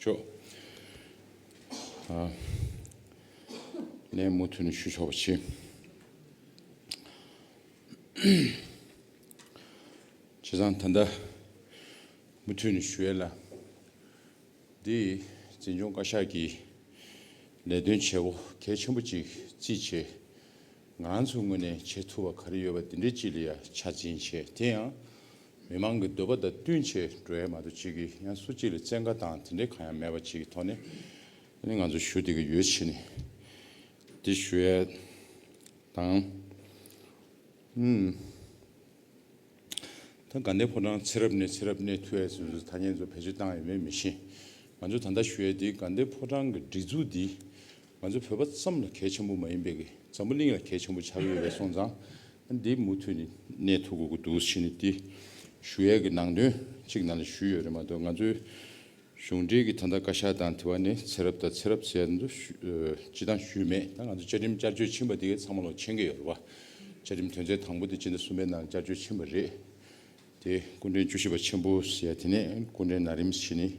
ཆོག་ཨ། ལན་མུ་མཐུད་ནས་ཞུ་ཆོག་པ་བྱེད། བྱས་ཙང་ད་ལྟ་མུ་མཐུད་ནས་ཞུ་ཡས་ལ། འདི་འཛིན་སྐྱོང་བཀའ་ཤག་གིས་ལས་དོན་བྱེད་སྒོ་གལ་ཆེན་པོ་ཅིག་རྩིས་བྱས། ང་རང་ཚོའི་ངོས་ནས་བྱེད་ཐུབ་པ་ག་རེ་ཡོད་པ་འདི་འདྲའི་ཅིག་ལ་ཡ་ཆ་འཛིན་བྱས། དེ་ཡང་མི་མང་གི་འདོད་པ་དང་བསྟུན་བྱས་འགྲོ་ཡ་མ་གཏོགས་ཅིག་གིས་ཡང་སུ་གཅིག་ལ་བཙན་བཀའ་དང་དེ་འདྲའི་གང་ཡང་མེད་པ་ཅིག་གི་ཐོག་ནས་ཨ་ནི་ང་ཚོ་ཞུ་བསྡད་ཀྱི་ཡོད་ཕྱིན་ནས་འདི་ཞུ་ཡ་དང་། ཨུམ། ད་དགའ་ལྡན་ཕོ་བྲང་ཚེ་རབས་ནས་ཚེ་རབས་གནས་ཐུབ་ཡས་སུ་ཐ་སྙད་ཚོ་བེད་སྤྱོད་བཏང་ཡོད་མེད་མི་ཤེས། ང་ཚོ་ད་ལྟ་ཞུ་ཡས་འདི་དགའ་ལྡན་ཕོ་བྲང་གི་སྒྲིག་འཛུགས་འདི་ང་ཚོ་བོད་པ་ཙམ་ལ་གལ་ཆེན་པོ་མ་ཡིན་པའི་གི་འཛམ་བུ་གླིང་ལ་གལ་ཆེན་པོ་ཆགས་ཀྱི་ཡོད་པས་སོང་ཙང་འདི་མུ་མཐུད་ནས་གནས་ཐུབ་དགོས་ཀྱི་འདུག་ཕྱིན་ནས་འདི་ཞུ་ཡས་ཀྱི་ནང་དོན་གཅིག་ནང་ལ་ཞུས་ཡོད་རེད་མ་གཏོགས་ང་ཚོའི་གཞུང་འབྲེལ་གྱི་ད་ལྟ་བཀའ་ཤག་དང་དེ་བ་ནས་ཚེ་རབས་དང་ཚེ་རབས་ཟེར་ཡ་འདི་ཞུ་ཨ་སྤྱི་བཏང་ཞུས་མེད། ད་ང་ཚོ་བཅའ་ཁྲིམས་བསྐྱར་བཅོས་ཕྱིན་པ་དེ་གའི་ཚང་མ་ལོག་མཁྱེན་གྱི་ཡོད་རེད་བ། བཅའ་ཁྲིམས་དོན་ཚན་དང་པོ་དེ་སྤྱི་ཟླ་གསུམ་པའི་ནང་བསྐྱར་བཅོས་ཕྱིན་པ་རེད། དེ་སྐུ་ཕྲེང་བཅུ་བཞི་པ་ཆེན་པོ་ཟེར་ཡ་དེ་ནས་སྐུ་ཕྲེང་ན་རིམ་བཞི་ནས་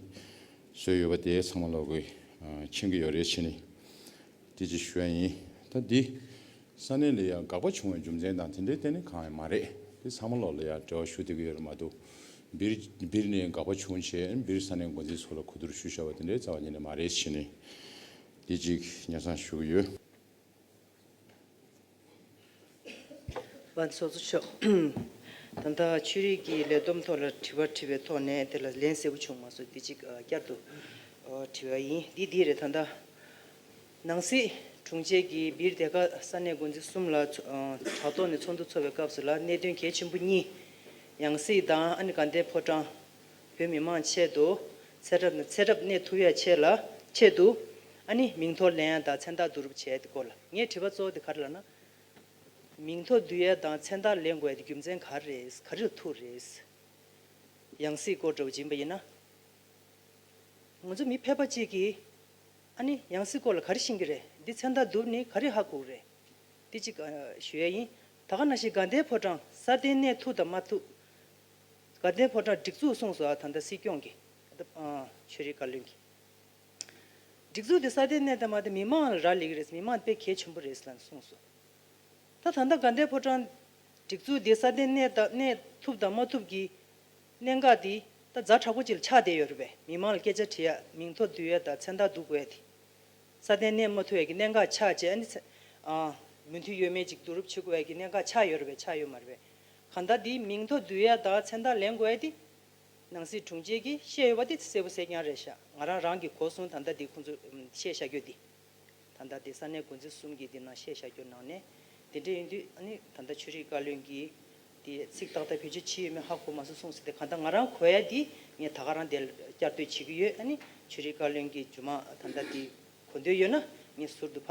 བཟོས་ཡོད་པ་དེ་ཚང་མ་ལོག་གི་ཨ་མཁྱེན་གྱི་ཡོད་རེད་ཕྱིན་ནས། དེ་ཅིག་ཞུ་ཡ་ཡིན། ད་འདི་ས་གནས་ལ་ཡང་དགག་པ་བྱུང་བའི་རྒྱུ་མཚན་དང་དེ་འདྲའི་ཐད་ནས་གང་ཡང་མ་རེད། དེ་ཚང་མ་ལོག་ལ་ཡང་འབྲེལ་བ་ཞུ་བསྡད་ཀྱི་ཡོད་རེད་མ་གཏོགས། སྦིར་སྦིར་ནས་དགག་པ་བྱུང་བྱས་སྦིར་ས་གནས་འགོ་འཛིན་ཚོ་ལ་གོ་བསྡུར་ཞུས་བཞག་པ་དེ་འདྲའི་རྩ་བ་ཉིད་ནས་མ་རེད་ཟེར་ནས་འདི་ཅིག་སྙན་སེང་ཞུ་གི་ཡོད། པ་ཚོགས་གཙོ་མཆོག་ད་ལྟ་ཆོས་རིག་གི་ལས་བསྡོམས་ཐོག་ལ་དྲི་བ་དྲིས་པའི་ཐོག་ནས་དེ་ལ་ལན་གསལ་པོ་བྱུང་མ་སོང་། འདི་གཅིག་ཨ་བསྐྱར་དུ་ཨ་དྲི་བ་ཡིན། འདི་འདི་རེད། ད་ལྟ་ནང་སྲིད་དྲུང་ཆེ་གིས་སྦིར་སྡེ་ཁག་ས་གནས་འགོ་འཛིན་གསུམ་ལ་ཚོ་ཨ་དྲ་ཐོག་ནས་ཚོགས་འདུ་ཚོགས་པའི་སྐབས་སུ་ལ་གནད་དོན་གལ་ཆེན་པོ་གཉིས། ཡང་སྲིད་དང་ཨ་ནི་དགའ་ལྡན་ཕོ་བྲང་། བོད་མི་མང་ཆེད་དུ་ཚེ་རབས་ནས་ཚེ་རབས་གནས་ཐུབ་ཡ་ཆེད་ལ་ཆེད་དུ་ཨ་ནི་མིང་ཐོ་ལེན་ཡ་དང་མཚན་རྟགས་བསྡུ་རུབ་བྱས་ཏེ་སྐོར་ལ་ངའི་དྲི་བ་གཙོ་བོ་དེ་ག་རེ་ལབ་ན། མིང་ཐོ་བསྡུ་ཡ་དང་མཚན་རྟགས་ལེན་དགོས་ཡ་དེ་རྒྱུ་མཚན་ག་རེ་རེད། ག་རེ་ལ་ཐུག་རེད། ཡང་སྲིད་སྐོར་འདྲ་བོ་ཅིག་ཡིན་པ་ཡིན་ན། ང་ཚོ་མི་ཕལ་པ་གཅིག་གིས་ཨ་ནི་ཡང་སྲིད་སྐོར་ལ་ག་རེ་ཤེས་ཀྱི་རེད། འདི་མཚན་རྟགས་བསྡུར་ནས་ག་རེ་ཧ་གོ་གི་རེད། འདི་གཅིག་ཨ་ཞུ་ཡ་ཡིན། ད་ག་ནང་བཞིན་དགའ་ལྡན་ཕོ་བྲང་སྲ་བརྟན་གནས་ཐུབ་དང་མ་ཐུབ། དགའ་ལྡན་ཕོ་བྲང་སྒྲིག་འཛུགས་གསུངས་སོང་། ཨ་ད་ལྟ་སྲིད་སྐྱོང་གིས་ཨ་ཆོས་རིག་བཀའ་བློན་གྱིས་སྒྲིག་འཛུགས་དེ་སྲ་བརྟན་གནས་དང་མ་བརྟན་མི་མང་ལ་རག་ལས་ཀྱི་རེད། མི་མང་དཔེ་གལ་ཆེན་པོ་རེད་ལབ་གསུངས་སོང་། ད་ད་ལྟ་དགའ་ལྡན་ཕོ་བྲང་སྒྲིག་འཛུགས་དེ་སྲ་བརྟན་གནས་དང་གནས་ཐུབ་དང་མ་ཐུབ་ཀྱི་གནད་འགག་དེ་ད་ཛ་དྲག་པོ་ཅིག་ལ་ཆགས་བསྡད་ཡོད་རེད་པས། མི་མང་ལ་སྐད་ཆ་དྲི་ཡ་མིང་ཐོ་བསྡུ་ཡ་དང་མཚན་རྟགས་བསྡུ་དགོས་ཡ་དེ། སྲ་བརྟན་གནས་མ་ཐུབ་ཡ་གི་གནད་འགག་ཆགས་བྱས་ཨ་ནི་ཚེ་ཨ་མོས་མཐུན་ཡོད་མེད་ཅིག་བསྡུ་རུབ་བྱེད་དགོས་ཡ་གི་གནད་འགག་ཆགས་ཡོད་རེད་པས། ཆགས་ཡོད་མ་རེད་པས། གང་ལྟར་དེ་མིང་ཐོ་བསྡུ་ཡ་དང་མཚན་རྟགས་ལེན་དགོས་ཡ་དེ། ནང་སྲིད་དྲུང་ཆེ་གིས་བཤད་ཡོད་པ་དེ་གསལ་པོ་གསལ་རྐྱང་རེད་ཤག་ང་རང་རང་གིས་གོ་སོང་། ད་ལྟ་དེ་ཁོང་ཚོ་ཨམ་བཤད་བཞག་རྒྱུ་དེ། ད་ལྟ་དེ་ས་གནས་འགོ་འཛིན་གསུམ་གྱིས་དེ་ནང་བཤད་བཞག་རྒྱུ་ནང་ནས་དེ་འདྲ་ཡིན་དུས་ཨ་ནི་ད་ལྟ་ཆོས་རིག་བཀའ་བློན་གྱིས་དེ་ཚིག་ཏག་ཏག་བེད་སྤྱོད་བྱས་ཡོད་མེད་ཧ་གོ་མ་སོང་གསུངས་ཟེར་ཏེ། གང་ལྟར་ང་རང་གོ་ཡ་དེ་ངས་ད་ག་རང་དེ་བསྐྱར་ཟློས་བྱེད་ཀྱི་ཡོད། ཨ་ནི་ཆོས་རིག་བཀའ་བློན་གྱིས་རྗེས་མ་ད་ལྟ་དེ་གོ་འདོད་ཡོད་ན་ངས་ཟུར་དུ་ཕ་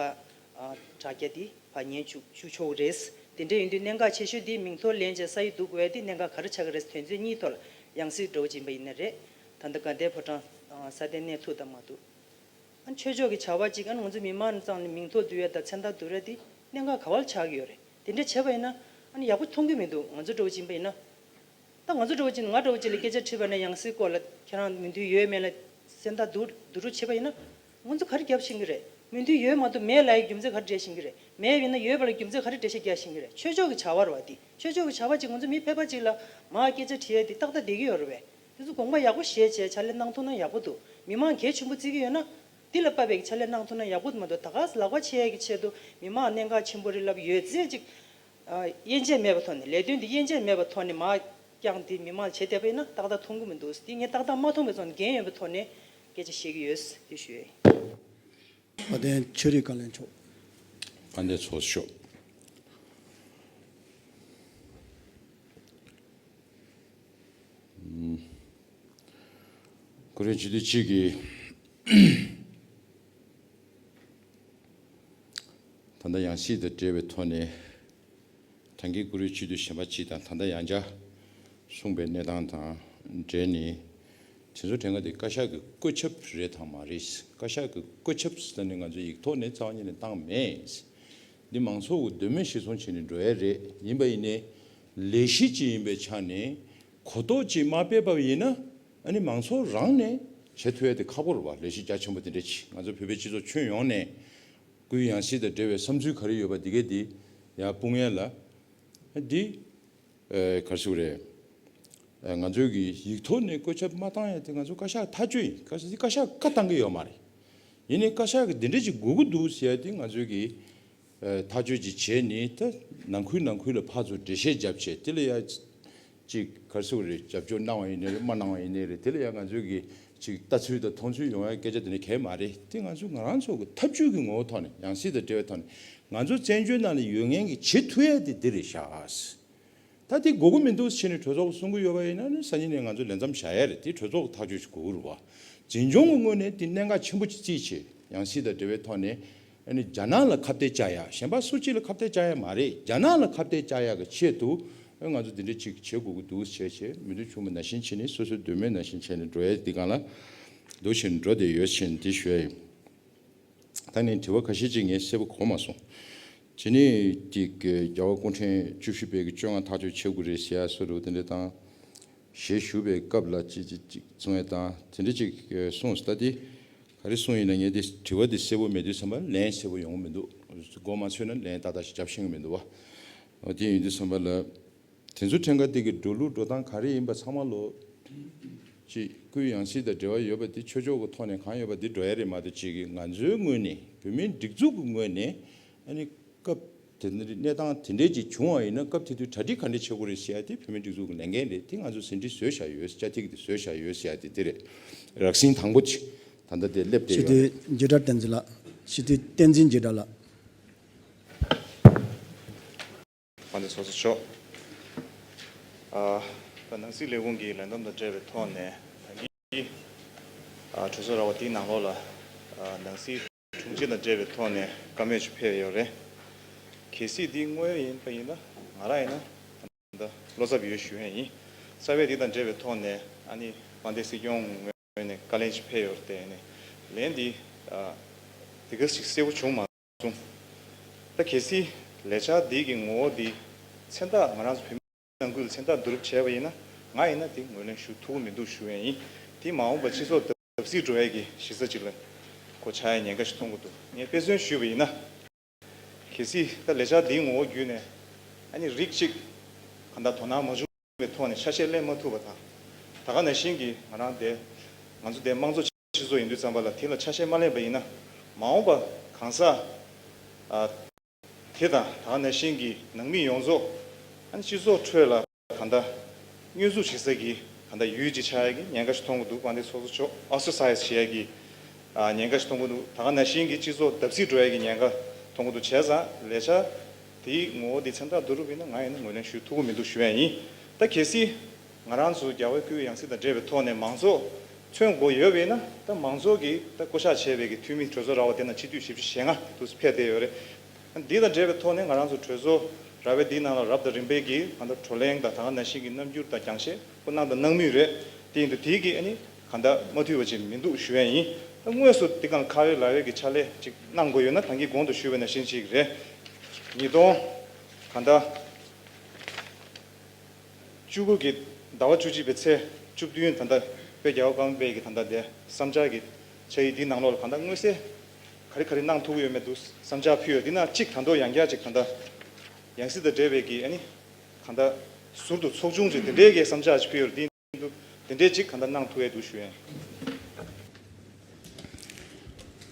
ཨ་དྲ་རྒྱ་དེ་ཕ་ཉན་བཅུག་བཅུག་ཆོག་གི་རེད། དེ་འདྲ་ཡིན་དུས་གནད་འགག་ཆེ་ཤོས་དེ་མིང་ཐོ་ལེན་བྱས་ས་ཡིག་བསྡུ་དགོས་ཡ་དེ་གནད་འགག་ག་རེ་ཆགས་ཀྱི་རེད། དོན་ཚན་གཉིས་ཐོག་ལ་ཡང་སྲིད་འདྲ་བོ་ཅིག་ཡིན་པ་ཡིན་ན་རེད། ད་ལྟ་དགའ་ལྡན་ཕོ་བྲང་ཨ་སྲ་བརྟན་གནས་ཐུབ་དང་མ་ཐུབ། ཨ་ནི་ཆོས་ཕྱོགས་ཀྱི་བྱ་བ་གཅིག་ཨ་ནི་ང་ཚོ་མི་མང་ནས་ཚང་ནས་མིང་ཐོ་བསྡུ་ཡ་དང་མཚན་རྟགས་བསྡུ་ར་དེ་གནད་འགག་ག་བ་ལ་ཆགས་ཀྱི་ཡོད་རེད། དེ་འདྲ་བྱས་པ་ཡིན་ན་ཨ་ནི་ཡག་པོ་མཐོང་གི་མི་འདུག་ང་ཚོ་འདྲ་བོ་ཅིག་ཡིན་པ་ཡིན་ན། ད་ང་ཚོ་འདྲ་བོ་ཅིག་ནས་ང་འདྲ་བོ་ཅིག་ལ་སྐད་ཆ་དྲིས་པ་ན་ཡང་སྲིད་སྐོར་ལ་ཁྱེད་རང་མོས་མཐུན་ཡོད་མེད་ལ་མཚན་རྟགས་བསྡུ་བསྡུ་རུབ་བྱས་པ་ཡིན་ན། ང་ཚོ་ག་རེ་རྒྱབ་ཤེས་ཀྱི་རེད། མོས་མཐུན་ཡོད་མ་གཏོགས་མེད་ལབ་ཡའི་རྒྱུ་མཚན་ག་རེ་འགྲེལ་ཤེས་ཀྱི་རེད། མེད་ཡིན་ན་ཡོད་པ་ལ་རྒྱུ་མཚན་ག་རེ་འགྲེལ་བཤད་རྒྱག་ཤེས་ཀྱི་རེད། ཆོས་ཕྱོགས་ཀྱི་བྱ་བ་རེད་བ་དེ། ཆོས་ཕྱོགས་ཀྱི་བྱ་བ་ཅིག་ང་ཚོ་མི་ཕལ་པ་ཅིག་ལ་མར་སྐད་ཆ་དྲིས་ཡ་དེ་ཏག་ཏག་བསྡད་ཀྱི་ཡོད་རེད་བས། དེ་ཚོ་དགོངས་པ་ཡག་པོ་བཞེས་བྱས་ཕྱག་ལས་གནང་ཐུབ་ན་ཡག་པོ་འདུག་མི་མང་གལ་ཆེན་པོ་བརྩི་གི་ཡོད་ན། འདི་ལ་དཔག་པའི་ཕྱག་ལས་གནང་ཐུབ་ན་ཡག་པོ་མ་གཏོགས་ད་ག་ལག་པ་འཆང་ཡ་གི་ཆེད་དུ་མི་མང་གནད་འགག་ཆེན་པོ་རེད་ལབ་ཡོད་ཚད་ཅིག་ཨ་དབྱེ་འབྱེད་མེད་པའི་ཐོག་ནས་ལས་དོན་འདི་དབྱེ་འབྱེད་མེད་པའི་ཐོག་ནས་མར་བསྐྱངས་ཏེ་མི་མང་ལ་བྱེད་བསྡད་པ་ཡིན་ན་ཏག་ཏག་མཐོང་གི་མི་འདུག་འདི་ངས་ཏག་ཏག་མ་མཐོང་པའི་ཐོག་ནས་འགན་ཡོད་པའི་ཐོག་ནས་སྐད་ཆ་བཤད་ཀྱི་ཡོད། འདི་ཞུ་ཡ་ཡིན། དཔལ་ལྡན་ཆོས་རིག་བཀའ་བློན་མཆོག་དཔལ་ལྡན་ཚོགས་གཙོ་མཆོག་ཨུམ། བཀུར་འོས་སྤྱི་འཐུས་གཅིག་གིས་ད་ལྟ་ཡང་སྲིད་དང་འབྲེལ་བའི་ཐོག་ནས། ད་གིན་བཀུར་འོས་སྤྱི་འཐུས་གཞན་པ་གཅིག་དང་ད་ལྟ་ཡང་བསྐྱར་གསུངས་པའི་གནས་སྟངས་དང་འབྲེལ་ནས། དེ་ཚོ་དྲན་ག་དེ་བཀའ་ཤག་གི་བཀོད་ཁྱབ་རེད་དམ་མ་རེད། བཀའ་ཤག་གི་བཀོད་ཁྱབ་ཟེར་ནས་ང་ཚོ་ཡིག་ཐོག་ནས་རྩ་བ་ཉིད་ནས་བཏང་མེད། འདི་མང་ཚོགས་ཀྱི་འདོད་མོས་གཞིར་བཟུང་བྱས་ནས་འགྲོ་ཡ་རེད། ཡིན་པ་ཡིན་ནའི་ལས་གཞི་གཅིག་ཡིན་པའི་ཆ་ནས་གོ་རྟོགས་གཅིག་མ་སྤེལ་པ་ཡིན་ན། ཨ་ནི་མང་ཚོགས་རང་ནས་བྱེད་ཐུབ་ཡ་དེ་ཁག་པོ་རེད་བ། ལས་གཞི་རྒྱ་ཆེན་པོ་དེ་འདྲ་ཅིག་ང་ཚོ་བོད་པའི་སྤྱི་ཚོགས་ཁྱོན་ཡོངས་ནས་སྐུའི་ཡང་སྲིད་དང་འབྲེལ་བའི་བསམ་ཚུལ་ག་རེ་ཡོད་པ་འདི་གས་འདི་ཡར་སྤུངས་ཡ་ལ། འདི་ཨེ་ག་རེ་ཟེར་དགོས་རེད། ཨེ་ང་ཚོའི་གི་ཡིག་ཐོག་ནས་བཀོད་ཁྱབ་མ་བཏང་ཡ་དེ་ང་ཚོ་བཀའ་ཤག་ཐག་གཅོད་ཡིན། བཀའ་ཤག་འདི་བཀའ་ཤག་བཀའ་བཏང་གི་ཡོད་མ་རེད། ཡིན་ནའི་བཀའ་ཤག་གི་འདི་འདྲ་ཅིག་དགོས་ཀྱི་འདུག་ཟེར་ཡ་དེ་ང་ཚོའི་གི་ཨེ་ཐག་གཅོད་ཅིག་བྱས་ནས། ད་ནང་ཁུལ་ནང་ཁུལ་ལ་ཕར་ཚུར་འགྲེལ་བཤད་བརྒྱབ་བྱས། དེ་ལ་ཡ་ཅིག་ག་རེ་ཟེར་དགོས་རེད། རྒྱབ་སྐྱོར་གནང་བ་ཡིན་ནའི་རེད། མ་གནང་བ་ཡིན་ནའི་རེད། དེ་ལ་ཡ་ང་ཚོའི་གི་ཅིག་ལྟ་ཚུལ་དང་མཐོང་ཚུལ་ཡོང་ཡ་སྐད་ཆ་དེ་འདྲ་གང་ཡང་མ་རེད། དེ་ང་ཚོ་ང་རང་ཚོ་གི་ཐབས་ཇུས་ཀྱི་ངོ་བོ་ཐོག་ནས། ཡང་སྲིད་དང་འབྲེལ་བའི་ཐོག་ནས་ང་ཚོ་བཙན་བྱོལ་ནང་ལ་ཡོད་མཁན་གྱིས་བྱེད་ཐུབ་ཡ་དེ་འདི་རེད་ཤག་ད་དེ་དགོས་ཀྱི་མི་འདུག་ཟེར་ནས་གྲོས་ཚོགས་ཀྱིས་གསུང་གི་ཡོད་པ་ཡིན་ན་ནི། སང་ཉིན་ནས་ང་ཚོ་ལས་མཚམས་བཞག་ཡ་རེད། དེ་གྲོས་ཚོགས་ཀྱི་ཐག་གཅོད་ཅིག་དགོས་ཀྱི་རེད་བ། འཛིན་སྐྱོང་གི་ངོས་ནས་དེ་གནད་འགག་ཆེན་པོ་ཅིག་བརྩིས་བྱས། ཡང་སྲིད་དང་འབྲེལ་བའི་ཐོག་ནས་ཨ་ནི་རྒྱ་ནག་ལ་ཁ་གཏད་བཅག་ཡ། གཞན་པ་སུ་གཅིག་ལ་ཁ་གཏད་བཅག་ཡ་མ་རེད། རྒྱ་ནག་ལ་ཁ་གཏད་བཅག་ཡ་གི་ཆེད་དུ་ཨ་ང་ཚོ་འདི་འདྲ་ཅིག་བྱེད་དགོས་ཀྱི་འདུག་བྱས་བྱས། མི་འདོད་ཆུང་མ་ནང་བཞིན་བྱས་ནས། སོ་སོའི་འདོད་མོས་ནང་བཞིན་བྱས་ནས་འགྲོ་ཡ་འདི་སྒང་ལ་འདུག་བྱས་ནས་འགྲོ་བསྡད་ཡོད་ཟེར་ནས་འདི་ཞུ་ཡ་ཡིན། ད་ནི་དྲི་བ་ཁ་ཤས་ཅིག་ངས་གསལ་པོ་གོ་མ་སོང་། དེ་ནས་དེ་གི་རྒྱལ་བ་སྐུ་ཕྲེང་བཅུ་བཞི་པའི་གི་བཅོ་ལྔ་ཐག་གཅོད་བྱེད་དགོས་རེད་ཟེར་ཡ་བཟོ་འདྲ་དེ་འདྲ་དང་། ཞལ་བཞུགས་པའི་སྐབས་ལ་ཅིག་ཅིག་ཅིག་གསུང་ཡ་དང་དེ་འདྲ་ཅིག་གསུངས་སོང་། ད་དེ་ག་རེ་གསུངས་ཡིན་ན། ངས་དེ་དྲི་བ་དེ་གསལ་པོ་མེད་དུས་ཙམ་པ་ལན་གསལ་པོ་ཡོང་གི་མི་འདུག་མགོ་མ་ཚོས་ན་ལན་ཏག་ཏག་ཞིག་རྒྱབ་ཤེས་ཀྱི་མི་འདུག་བ། འོ་དེ་ཡིན་དུས་ཙམ་པ་ལ། དེ་ཚོ་ཕྲན་ག་དེ་གི་འགྲོ་ལུགས་འགྲོ་སྟངས་ག་རེ་ཡིན་པ་ཚང་མ་ལོ། ཅིག་སྐུའི་ཡང་སྲིད་དང་འབྲེལ་བ་ཡོད་པ་དེ་ཆོས་ཕྱོགས་ཀྱི་ཐོག་ནས་གང་ཡོད་པ་དེ་འགྲོ་ཡ་རེད་མ་གཏོགས། ཅིག་གི་ང་ཚོའི་ངོས་ནས། བོད་མིའི་སྒྲིག་འཛུགས་ཀྱི་ངོས་ནས་ཨ་ནི་སྐབས་དེ་འདྲ་གནས་སྟངས་དེ་འདྲས་ཅིག་བྱུང་བ་ཡིན་ན། སྐབས་དེ་དུས་གྲ་སྒྲིག་ག་འདྲས་བྱེད་དགོས་རེད་ཟེར་ཡ་དེ་བོད་མིའི་སྒྲིག་འཛུགས་ཀྱི་ལས་འགན་རེད། དེ་ང་ཚོ་ཟིན་བྲིས་བཟོས་བཞག་ཡོད། བཅའ་ཐིག་དེ་བཟོས་བཞག་ཡོད་ཟེར་ཡ་དེ་དེ་རེད། རགས་ཟིན་དང་པོ་ཅིག་ད་ལྟ་དེ་སླེབས་བསྡད་ཡོད་རེད། སྤྱི་འཐུས་འཇིགས་བྲལ་བསྟན་འཛིན་ལགས། སྤྱི་འཐུས་བསྟན་འཛིན་འཇིགས་བྲལ་ལགས། དཔལ་ལྡན་ཚོགས་གཙོ་མཆོག་ཨ། ད་ནང་སྲིད་ལས་ཁུངས་ཀྱི་ལས་བསྡོམས་དང་འབྲེལ་བའི་ཐོག་ནས། ད་གིན་ཨ་གྲོས་ཚོགས་ར་བ་དེའི་ནང་ལོགས་ལ་ཨ་ནང་སྲིད་དྲུང་ཆེ་དང་འབྲེལ་བའི་ཐོག་ནས་བཀའ་མོལ་ཅིག་ཕེབས་ཡོད་རེད། གལ་སྲིད་འདི་དངོས་ཡོད་ཡིན་པ་ཡིན་ན། ང་རང་ཡིན་ན་ད་བློ་འཚབ་ཡོད་ཞུ་ཡས་ཡིན། རྩ་བའི་འདི་དང་འབྲེལ་བའི་ཐོག་ནས་ཨ་ནི་དཔལ་ལྡན་སྲིད་སྐྱོང་ངོས་ནས་བཀའ་ལན་ཅིག་ཕེབས་ཡོད་རེད་དེ། ཨ་ནི་ལན་འདི་ཨ་དེ་ག་ཞིག་གསལ་པོ་བྱུང་མ་སོང་། ད་གལ་སྲིད་ལས་འཆར་འདི་གི་ངོ་བོ་འདི་མཚན་རྟགས་ང་རང་ཚོ་བོད་མི་ནང་ཁུལ་ལ་མཚན་རྟགས་བསྡུ་རུབ་བྱས་པ་ཡིན་ན། ང་ཡིན་ན་དེ་ངོས་ལེན་ཞུ་ཐུབ་ཀྱི་མི་འདུག་ཞུ་ཡས་ཡིན། དེ་མ་འོངས་པ་སྤྱི་ཚོགས་བརྡབ་གསིག་འགྲོ་ཡས་ཀྱི་གཞི་རྩ་ཅིག་ལ་གོ་ཆགས་ཡས་ཉེན་ཁ་ཞིག་མཐོང་གི་འདུག་ངས་དཔེ་མཚོན་ཞུས་པ་ཡིན་ན། གལ་སྲིད་ད་ལས་འཆར་འདིའི་ངོ་བོ་བརྒྱུད་ནས་ཨ་ནི་རིགས་གཅིག་གང་ལྟར་དོ་སྣང་མ་བྱུང་བའི་ཐོག་ནས་ཆ་ཤས་ལེན་མ་ཐུབ་པ་དང་། ད་ག་ནང་བཞིན་གྱི་ང་རང་དེ་ང་ཚོ་དེ་དམངས་གཙོ་སྤྱི་ཚོགས་ཡིན་དུས་ཙམ་པ་ལ་དེ་ལ་ཆ་ཤས་མ་ལེན་པ་ཡིན་ན། མ་འོངས་པ་གང་ཟག་ཨ་དེ་དང་ད་ག་ནང་བཞིན་གྱི་ནང་མི་ཡོངས་རྫོགས་ཨ་ནི་སྤྱི་ཚོགས་ཁྲོད་ལ་གང་ལྟར་བསྙོན་འཛུགས་བྱེད་ས་ཀྱི་གང་ལྟར་ཡུལ་ཅིག་ཆགས་ཡ་གི་ཉེན་ཁ་ཞིག་མཐོང་གི་འདུག་དཔལ་ལྡན་ཚོགས་གཙོ་མཆོག་ཨོ་སི་ཊར་སའི་ཛི་བྱེད་ཡ་གི་ཨ་ཉེན་ཁ་ཞིག་མཐོང་གི་འདུག་ད་ག་ནང་བཞིན་གྱི་སྤྱི་ཚོགས་བརྡབ་གསིག་འགྲོ་ཡ་གི་ཉེན་ཁ་མཐོང་གི་འདུག་བྱས་ཙང་ལས་འཆར་དེའི་ངོ་བོ་དེ་མཚན་རྟགས་བསྡུ་རུབ་ཡིན་ན་ང་ཡིན་ན་ངོས་ལེན་ཞུ་ཐུབ་ཀྱི་མི་འདུག་ཞུ་ཡ་ཡིན། ད་གལ་སྲིད་ང་རང་ཚོ་རྒྱལ་བའི་སྐུའི་ཡང་སྲིད་དང་འབྲེལ་བའི་ཐོག་ནས་མང་ཚོགས་མཚོན་དགོས་ཡོད་པ་ཡིན་ན། ད་མང་ཚོགས་ཀྱིས་ད་བསྐོ་གཞག་བྱས་པའི་གི་འཐུས་མི་གྲོས་ཚོགས་ར་བ་དེ་ནང་སྤྱི་འཐུས་བཞི་བཅུ་ཞེ་ལྔ་དུ་ཕེབས་བསྡད་ཡོད་རེད། འདི་དང་འབྲེལ་བའི་ཐོག་ནས་ང་རང་ཚོ་གྲོས་ཚོགས་ར་བའི་འདིའི་ནང་ལ་རབ་དང་རིམ་པས་ཀྱི་གང་ལྟར་བགྲོ་གླེང་དང་། ད་ག་ནང་བཞིན་གྱི་རྣམ་འགྱུར་དང་རྒྱང་བཤད་ཁོ་གནང་དང་གནང་མུས་རེད། དེ་ཡིན་དུས་དེའི་གི་ཨ་ནི་གང་ལྟར་མ་འཐུས་པ་ཅིག་མི་འདུག་ཞུ་ཡས་ཡིན། ད་དངོས་སུ་འདི་གང་ཁ་བའི་ལ་བའི་གི་ཕྱག་ལས་ཅིག་གནང་དགོས་ཡོད་ན། ད་གིན་གོང་དུ་ཞུས་པ་ནང་བཞིན་ཅིག་རེད། ཉིས་སྟོང་གང་ལྟར་བཅུ་དགུ་གི་ཟླ་བ་བཅུ་གཅིག་པའི་ཚེས་བཅུ་བདུན། ད་ལྟ་དཔལ་རྒྱལ་བ་ཀརྨ་པའི་གི་ད་ལྟ་དེ་བསམ་འཆར་གྱི་ཕྱག་ཡིག་འདིའི་ནང་ལོགས་ལ་གང་ལྟར་མངོན་གསལ་ག་རེ་ག་རེ་གནང་ཐུབ་ཀྱི་ཡོད་མེད་དུ་བསམ་འཆར་ཕུལ་ཡོད། འདི་ནང་གཅིག་ད་དུང་ཡང་བསྐྱར་ཅིག་གང་ལྟར་ཡང་སྲིད་དང་འབྲེལ་བའི་གི་ཨ་ནི་གང་ལྟར་ཟུར་དུ་ཚོགས་ཆུང་ཅིག་དེ་འདྲའི་གི་བསམ་འཆར་ཅིག་ཕུལ་ཡོད། འདི་འདུག་དེ་འདྲའི་ཅིག་གང་ལྟར་གནང་ཐུབ་ཡས་འདུག་ཞུ་ཡས།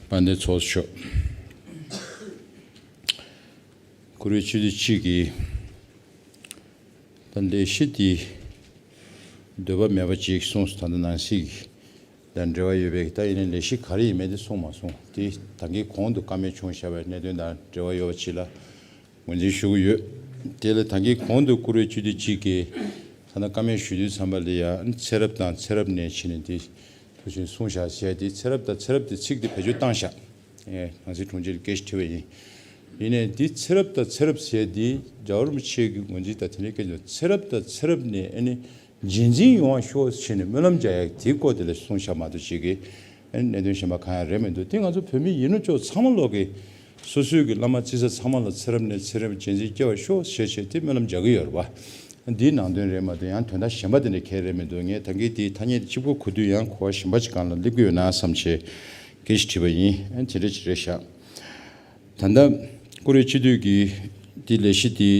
དཔལ་ལྡན་ཚོགས་གཙོ་མཆོག་བཀུར་འོས་སྤྱི་འཐུས་གཅིག་གིས་ད་ལས་གཞི་དེ་འདོད་པ་མེད་པ་ཅིག་གསུངས་སོང་། ད་ལྟ་ནང་སྲིད་དང་འབྲེལ་བ་ཡོད་པའི། ད་ཡིན་ནའི་ལས་གཞི་ག་རེ་ཡིན་མིན་དེ་གསུངས་མ་སོང་། དེ་ད་གིན་གོང་དུ་བཀའ་མོལ་བྱུང་བཞག་པའི་གནད་དོན་དང་འབྲེལ་བ་ཡོད་པ་ཅིག་ལ་ངོས་འཛིན་ཞུ་གི་ཡོད། དེ་ལ་ད་གིན་གོང་དུ་བཀུར་འོས་སྤྱི་འཐུས་གཅིག་གིས་ད་ལྟ་བཀའ་མོལ་ཞུ་དུས་ཙམ་པ་ལ་ཡང་ཚེ་རབས་དང་ཚེ་རབས་ནས་ཕྱིན་ནས་དེ་ བཞིན་གསུངས་བཞག་ཟེར་དེ་ཚེ་རབས་དང་ཚེ་རབས་དེ་ཚིག་དེ་བེད་སྤྱོད་བཏང་བཞག་ཨེ་ནང་སྲིད་དྲུང་ཆེ་ལ་སྐད་ཆ་དྲིས་པ་ཡིན། ཡིན་ནའི་འདི་ཚེ་རབས་དང་ཚེ་རབས་ཟེར་དེ་རྒྱལ་བ་རིན་པོ་ཆེ་གི་ངོས་འཛིན་དང་དེ་འདྲའི་སྐད་ཆ་ཚེ་རབས་དང་ཚེ་རབས་ནས་ཨ་ནི་རྗེས་འཛིན་ཡོང་བ་ཤོག་ཟེར་ནས་སྨོན་ལམ་རྒྱག་ཡག་དེའི་སྐོར་དེ་ལ་གསུངས་བཞག་མ་གཏོགས་ཅིག་གི་ཨ་ནི་གནད་དོན་གཞན་པ་གང་ཡང་རེད་མི་འདུག་དེ་ང་ཚོ་བོད་མི་ཡིན་ནོ་ཅོག་ཚང་མ་ལོག་གི་སོ་སོའི་གི་བླ་མ་རྩི་ས་ཚང་མ་ལ་ཚེ་རབས་ནས་ཚེ་རབས་རྗེས་འཛིན་སྐྱེ་བ་ཤོག་ཟེར་བྱས་དེ་སྨོན་ལམ་རྒྱག་གི་ཡོད་རེད་པ། འདིའི་ནང་དོན་རེད་མ་གཏོགས་ཡང་དོན་དག་གཞན་པ་དེ་འདྲ་གང་ཡང་རེད་མི་འདུག་ངས་ད་གིན་དེའི་ཐ་སྙད་དེ་གཅིག་པོ་གོ་དུས་ཡང་གོ་བ་གཞན་པ་ཅིག་སྒང་ལ་སླེབས་ཀྱི་ཡོད་ན་བསམ་བྱས་སྐད་ཆ་དྲིས་པ་ཡིན། ཨ་དེ་འདྲ་ཅིག་རེད་ཤག་ད་ལྟ་ཀུ་རེ་སྤྱི་འཐུས་ཀྱི་དེ་ལས་གཞི་དེ་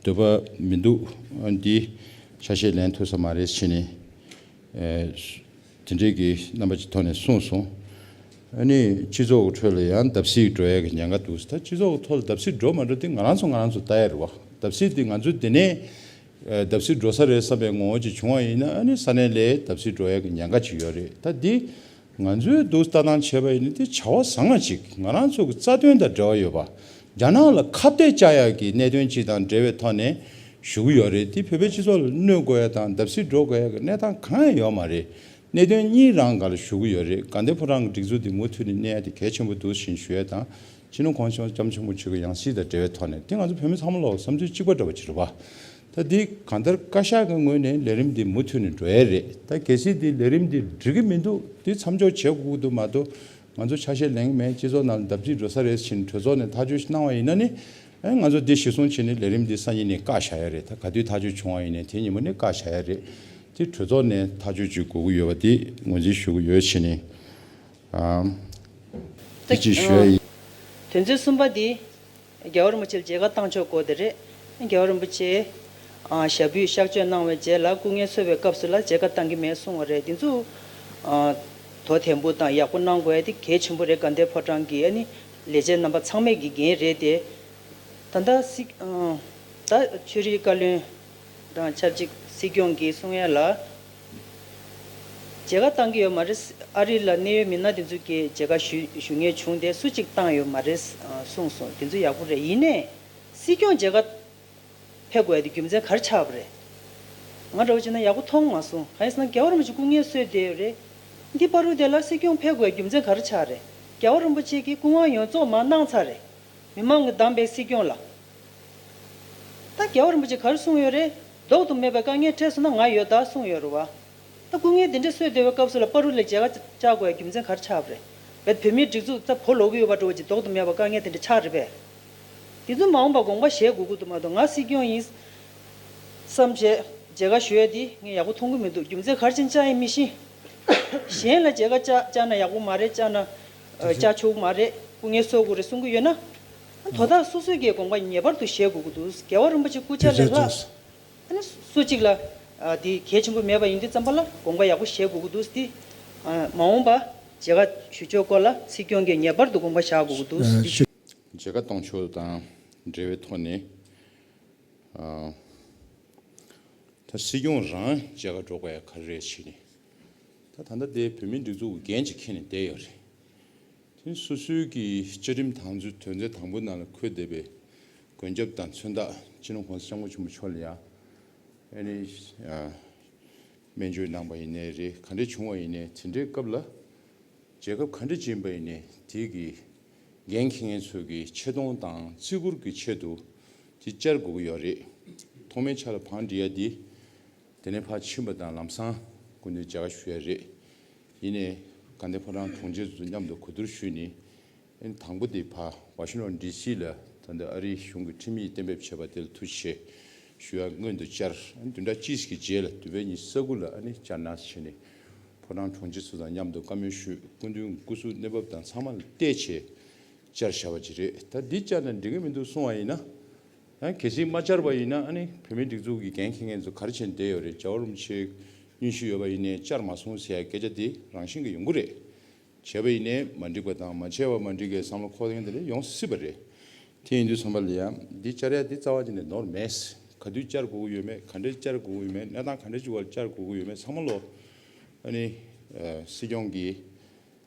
འདོད་པ་མི་འདུག་ཨ་འདི་ཆ་ཤས་ལེན་ཐུབ་ས་མ་རེད་ཟེར་ནས། ཨེ་དེ་འདྲའི་གི་རྣམ་པ་ཅིག་ཐོག་ནས་གསུངས་སོང་། ཨ་ནི་སྤྱི་ཚོགས་ཀྱི་ཁྲོད་ལ་ཡང་བརྡབ་གསིག་འགྲོ་ཡ་གི་ཉེན་ཁ་འདུག་ད་སྤྱི་ཚོགས་ཀྱི་ཐོག་ལ་བརྡབ་གསིག་འགྲོ་མ་འགྲོ་དེ་ང་རང་ཚོ་ང་རང་ཚོ་ལྟ་ཡ་རེད་བ། བརྡབ་གསིག་དེ་ང་ཚོ་དེ་ནས་ཨེ་བརྡབ་གསིག་འགྲོ་ས་རེད་བསམ་པའི་ངོ་བོ་ཅིག་བྱུང་བ་ཡིན་ན་ཨ་ནི་ས་གནས་ལ་བརྡབ་གསིག་འགྲོ་ཡ་གི་ཉེན་ཁ་ཅིག་ཡོད་རེད། ད་འདི་ང་ཚོའི་འདུག་ལྟ་སྟངས་བྱས་པ་ཡིན་ན་དེ་བྱ་བ་བཟང་ང་ཅིག་ང་རང་ཚོ་གི་རྩ་དོན་དང་འབྲེལ་བ་ཡོད་པ། རྒྱ་ནག་ལ་ཁ་གཏད་བཅག་ཡག་གི་གནད་དོན་ཅིག་དང་འབྲེལ་བའི་ཐོག་ནས་ཞུ་གི་ཡོད་རེད། དེ་བོད་པའི་སྤྱི་ཚོགས་ལ་གནོད་དགོས་ཡ་དང་བརྡབ་གསིག་འགྲོ་དགོས་ཡ་གི་གནས་སྟངས་གང་ཡང་ཡོད་མ་རེད། གནད་དོན་གཉིས་རང་སྒང་ལ་ཞུ་གི་ཡོད་རེད། དགའ་ལྡན་ཕོ་བྲང་གི་སྒྲིག་འཛུགས་དེ་མུ་མཐུད་ནས་གནས་ཡ་དེ་གལ་ཆེན་པོ་འདུག་ཞེས་ཞུ་ཡ་དང་། སྤྱི་ནོར་གོང་ཞུ་བ་སྐྱབས་མཆོག་མུ་ཆོས་ཀྱི་ཡང་སྲིད་དང་འབྲེལ་བའི་ཐོག་ནས་དེ་ང་ཚོ་བོད་མི་ཚང་མ་ལོག་བསམ་ཚུལ་གཅིག་པ་འདྲ་བ་ཅིག་རེད་བ། ད་འདི་གང་ལྟར་བཀའ་ཤག་གི་ངོས་ནས་ལས་རིམ་འདི་མུ་མཐུད་ནས་འགྲོ་ཡ་རེད། ད་གལ་སྲིད་འདི་ལས་རིམ་འདི་འགྲིག་གི་མི་འདུག་འདི་མཚམས་འཇོག་བྱེད་དགོས་ཀྱི་འདུག་མ་གཏོགས་ང་ཚོ་ཆ་ཤས་ལེན་གི་མེད། སྤྱི་ཚོགས་ནང་ལ་བརྡབ་གསིག་འགྲོ་ས་རེད་ཟེར་ནས་གྲོས་ཚོགས་ནས་ཐག་གཅོད་ཞིག་གནང་བ་ཡིན་ན་ནི་ཨེ་ང་ཚོ་འདི་གཞི་བཟུང་བྱས་ནས་ལས་རིམ་འདི་སང་ཉིན་ནས་བཀག་བཞག་ཡ་རེད། ད་ག་དུས་ཐག་གཅོད་བྱུང་བ་ཡིན་ནའི་དེ་ཉིན་མོ་ནས་བཀག་བཞག་ཡ་རེད། དེ་གྲོས་ཚོགས་ནས་ཐག་གཅོད་ཅིག་དགོས་ཀྱི་ཡོད་པ་དེ་ངོས་འཛིན་ཞུ་གི་ཡོད་བྱས་ནས་ཨ་དེ་ཅིག་ཞུ་ཡ་ཡིན། དོན་ཚན་གསུམ་པ་འདི། རྒྱལ་བ་རིན་པོ་ཆེར་མཇལ་ཁ་བཏང་ཆོག་དགོས་དེ་རེད། རྒྱལ་བ་རིན་པོ་ཆེ་ཨ་ཞབས་པུས་གཤགས་བཅོས་གནང་བའི་རྗེས་ལ་སྐུ་ངལ་གསོ་བའི་སྐབས་སུ་ལ་མཇལ་ཁ་བཏང་གི་མེད་གསུངས་པ་རེད། དེ་ཚོ་ཨ་དོ་དམ་པོ་དང་ཡག་པོ་གནང་དགོས་ཡ་དེ་གལ་ཆེན་པོ་རེད། དགའ་ལྡན་ཕོ་བྲང་གི་ཨ་ནི་ལས་བྱེད་རྣམ་པ་ཚང་མས་ཀྱི་འགན་རེད་དེ། ད་ལྟ་སྲིད་ཨ་ད་ཆོས་རིག་བཀའ་བློན་དང་ཆབས་ཅིག་སྲིད་སྐྱོང་གིས་གསུང་ཡ་ལ། མཇལ་ཁ་བཏང་གི་ཡོད་མ་རེད། ཨ་རི་ལ་གནད་ཡོད་མི་སྣ་དེ་ཚོ་གིས་མཇལ་ཁ་ཞུ་ཞུ་མཁན་བྱུང་སྟེ་སུ་གཅིག་བཏང་ཡོད་མ་རེད་གསུངས་སོང་། དེ་ཚོ་ཡག་པོ་རེད། ཡིན་ནའི་སྲིད་སྐྱོང་མཇལ་ཁ་ཕེབས་དགོས་ཡ་དེ་རྒྱུ་མཚན་ག་རེ་ཆགས་པ་རེད། ང་འདྲ་བོ་བྱས་ན་ཡག་པོ་མཐོང་མ་སོང་། གང་ཡིན་ཟེར་ན་རྒྱལ་བ་རིན་པོ་ཆེ་སྐུ་ངལ་གསོས་བསྡད་ཡོད་རེད། འདི་བར་དུ་དེ་ལ་སྲིད་སྐྱོང་ཕེབས་དགོས་ཡ་རྒྱུ་མཚན་ག་རེ་ཆགས་རེད། རྒྱལ་བ་རིན་པོ་ཆེ་གིས་སྐུ་ངལ་ཡོངས་རྫོགས་མར་གནང་ཚར་རེད། མི་མང་གིས་བདམས་པའི་སྲིད་སྐྱོང་ལ། ད་རྒྱལ་བ་རིན་པོ་ཆེ་ག་རེ་གསུངས་ཡོད་རེད། ལྡོག་ཏུ་མེད་པའི་དཀའ་ངལ་འཕྲད་སོང་ན་ང་ཡོད་ད་གསུངས་ཡོད་རེད་བ། ད་སྐུ་ངལ་དེ་འདྲ་གསོས་བསྡད་པའི་སྐབས་སུ་ལ་བར་དུ་ལ་མཇལ་ཁ་བཅར་དགོས་ཡ་རྒྱུ་མཚན་ག་རེ་ཆགས་པ་རེད། བོད་མིའི་སྒྲིག་འཛུགས་ད་བོ་ལོག་གི་ཡོད་པ་འདྲ་བོ་ཅིག་ལྡོག་ཏུ་མེད་པ་དཀའ་ངལ་དེ་འདྲ་ཆགས་རེད་པས། དེ་ཚོ་མ་འོངས་པ་དགོངས་པ་བཞེས་དགོས་ཀྱི་འདུག་མ་གཏོགས་ང་སྲིད་སྐྱོང་ཡིན་བསམ་བྱས་མཇལ་ཁ་ཞུ་ཡ་དེ་ངས་ཡག་པོ་མཐོང་གི་མི་འདུག་རྒྱུ་མཚན་ག་རེ་བྱས་ནས་བཅར་ཡིན་མི་ཤེས། གཞན་ལ་མཇལ་ཁ་བཅར་བཅར་ན་ཡག་པོ་མ་རེད། བཅར་ན་ཨ་བཅར་ཆོག་གི་མ་རེད། སྐུ་ངལ་གསོ་དགོས་རེད་གསུང་གི་ཡོད་ན། དོ་བདག་སོ་སོས་ཀྱི་དགོངས་པ་ངེས་པར་དུ་བཞེས་དགོས་ཀྱི་འདུག་རྒྱལ་བ་རིན་པོ་ཆེ་སྐུ་ཕྱྭ་ལས་ལྷག་ཨ་ནི་སུ་གཅིག་ལ་ཨ་དེ་གལ་ཆེན་པོ་མེད་པ་ཡིན་དུས་ཙམ་པ་ལ་དགོངས་པ་ཡག་པོ་བཞེས་དགོས་ཀྱི་འདུག་དེ་ཨ་མ་འོངས་པ་མཇལ་ཁ་ཞུ་ཕྱོགས་སྐོར་ལ་སྲིད་སྐྱོང་གིས་ངེས་པར་དུ་དགོངས་པ་བཞག་དགོས་ཀྱི་འདུག་ཨ་དེ་ཞུ། མཇལ་ཁ་གཏོང་ཕྱོགས་དང་འབྲེལ་བའི་ཐོག་ནས་ཨ་ད་སྲིད་སྐྱོང་རང་མཇལ་ཁ་འགྲོ་དགོས་ཡ་ག་རེ་རེད་ཟེར་ནས། ད་ད་ལྟ་དེ་བོད་མིའི་སྒྲིག་འཛུགས་ཀྱི་འགན་ཅིག་འཁྱེར་ནས་བསྡད་ཡོད་རེད། དེ་སོ་སོའི་གི་བཅའ་ཁྲིམས་དང་དོན་ཚན་དང་པོ་ནང་ལ་འཁོད་བསྡད་པའི་མགོན་སྐྱབས་དང་མཚོན་རྟགས་སྤྱི་ནོར་༸གོང་ས་༸སྐྱབས་མགོན་ཆེན་པོ་མཆོག་ལ་ཡང་ཨ་ནི་ཨ་སྨན་བཅོས་གནང་པ་ཡིན་ནའི་རེད། ག་འདྲ་བྱུང་བ་ཡིན་ནའི་དེ་འདྲའི་སྐབས་ལ་རྒྱལ་ཁབ་ག་འདྲ་ཅིག་ཡིན་པ་ཡིན་ནའི་དེ་གི་འགན་འཁྱེར་མཁན་ཚོ་གི་ཆེ་མཐོང་དང་བརྩི་བཀུར་གྱི་ཆེད་དུ་དེ་བཅར་དགོས་ཀྱི་ཡོད་རེད། ཐོག་མའི་ཆ་ལ་བང་སྒྲིག་ཡ་དེ། དེ་ནས་ཕར་ཕྱིན་པ་དང་ལམ་སང་སྐུ་མདུན་མཇལ་ཁ་ཞུ་ཡ་རེད། ཡིན་ནའི་དགའ་ལྡན་ཕོ་བྲང་དྲུང་ཆེ་ཚོ་མཉམ་དུ་གོ་བསྡུར་ཞུས་ནས། ཨ་ནི་དང་པོ་དེ་ཕར་ཝ་ཤིང་ཊོན་ཌི་སི་ལ་ད་ལྟ་ཨ་རིའི་གཞུང་གི་ཁྲིམས་ཡིག་གཏན་འབེབས་བྱས་པ་དེ་ལ་ཐུགས་རྗེ་ཆེ་ཞུ་ཡ་སྔོན་དུ་བཅར། ཨ་ནི་བདུན་ཕྲག་གཅིག་གི་རྗེས་ལ་བདུན་པའི་ཉི་ཤུ་རྩ་དགུ་ལ་ཨ་ནི་བཅར་གནང་བྱས་ནས་ཕོ་བྲང་དྲུང་ཆེ་ཚོ་དང་མཉམ་དུ་བཀའ་མོལ་ཞུས། སྐུ་མདུན་སྐུ་གཟུགས་གནས་བབ་དང་ཚང་མ་ལ་བལྟས་བྱས་བཅར་བཞག་པ་ཅིག་རེད། ད་འདི་བཅར་ན་འགྲིག་གི་མི་འདུག་གསུང་བ་ཡིན་ན། ཡང་གལ་སྲིད་མ་བཅར་བ་ཡིན་ན་ཨ་ནི་བོད་མིའི་སྒྲིག་འཛུགས་ཀྱི་འགན་འཁྱེར་མཁན་ཚོ་ག་རེ་བྱས་ནས་བསྡད་ཡོད་རེད། རྒྱལ་བ་རིན་པོ་ཆེ་སྙུན་གཞི་ཡོད་པ་ཡིན་ནའི་བཅར་མ་སོང་ཟེར་ཡ་སྐད་ཆ་དེ་རང་བཞིན་གྱིས་ཡོང་གི་རེད། བྱས་པ་ཡིན་ནའི་མ་འགྲིག་པ་དང་མ་བྱས་པ་མ་འགྲིག་གི་བསམ་བློ་འཁོར་མཁན་དེ་འདྲ་ཡོང་སྲིད་པ་རེད། དེ་ཡིན་དུས་ཙམ་པ་ལ་ཡང་འདི་བཅར་ཡ་འདི་རྩ་བ་ཅིག་ནས་ནོར་མེད། ག་དུས་བཅར་དགོས་ཀྱི་ཡོད་མེད། ག་འདྲ་བཅར་དགོས་ཀྱི་ཡོད་མེད། གནས་སྟངས་ག་འདྲ་ཅིག་བར་བཅར་དགོས་ཀྱི་ཡོད་མེད་ཚང་མ་ལོ། ཨ་ནི་ཨ་སྲིད་སྐྱོང་གི་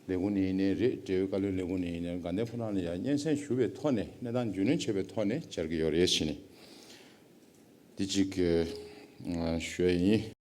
ལས་ཁུངས་ནས་ཡིན་ནའི་རེད། འབྲེལ་ཡོད་བཀའ་བློན་ལས་ཁུངས་ནས་ཡིན་ནའི་རེད། དགའ་ལྡན་ཕོ་བྲང་ལ་ཡང་སྙན་སེང་ཞུ་བའི་ཐོག་ནས་གནས་སྟངས་རྒྱུས་ལོན་བྱས་པའི་ཐོག་ནས་བཅར་གྱི་ཡོད་རེད་ཟེར་ནས་འདི་གཅིག་ཨ་ཞུ་ཡ་ཡིན།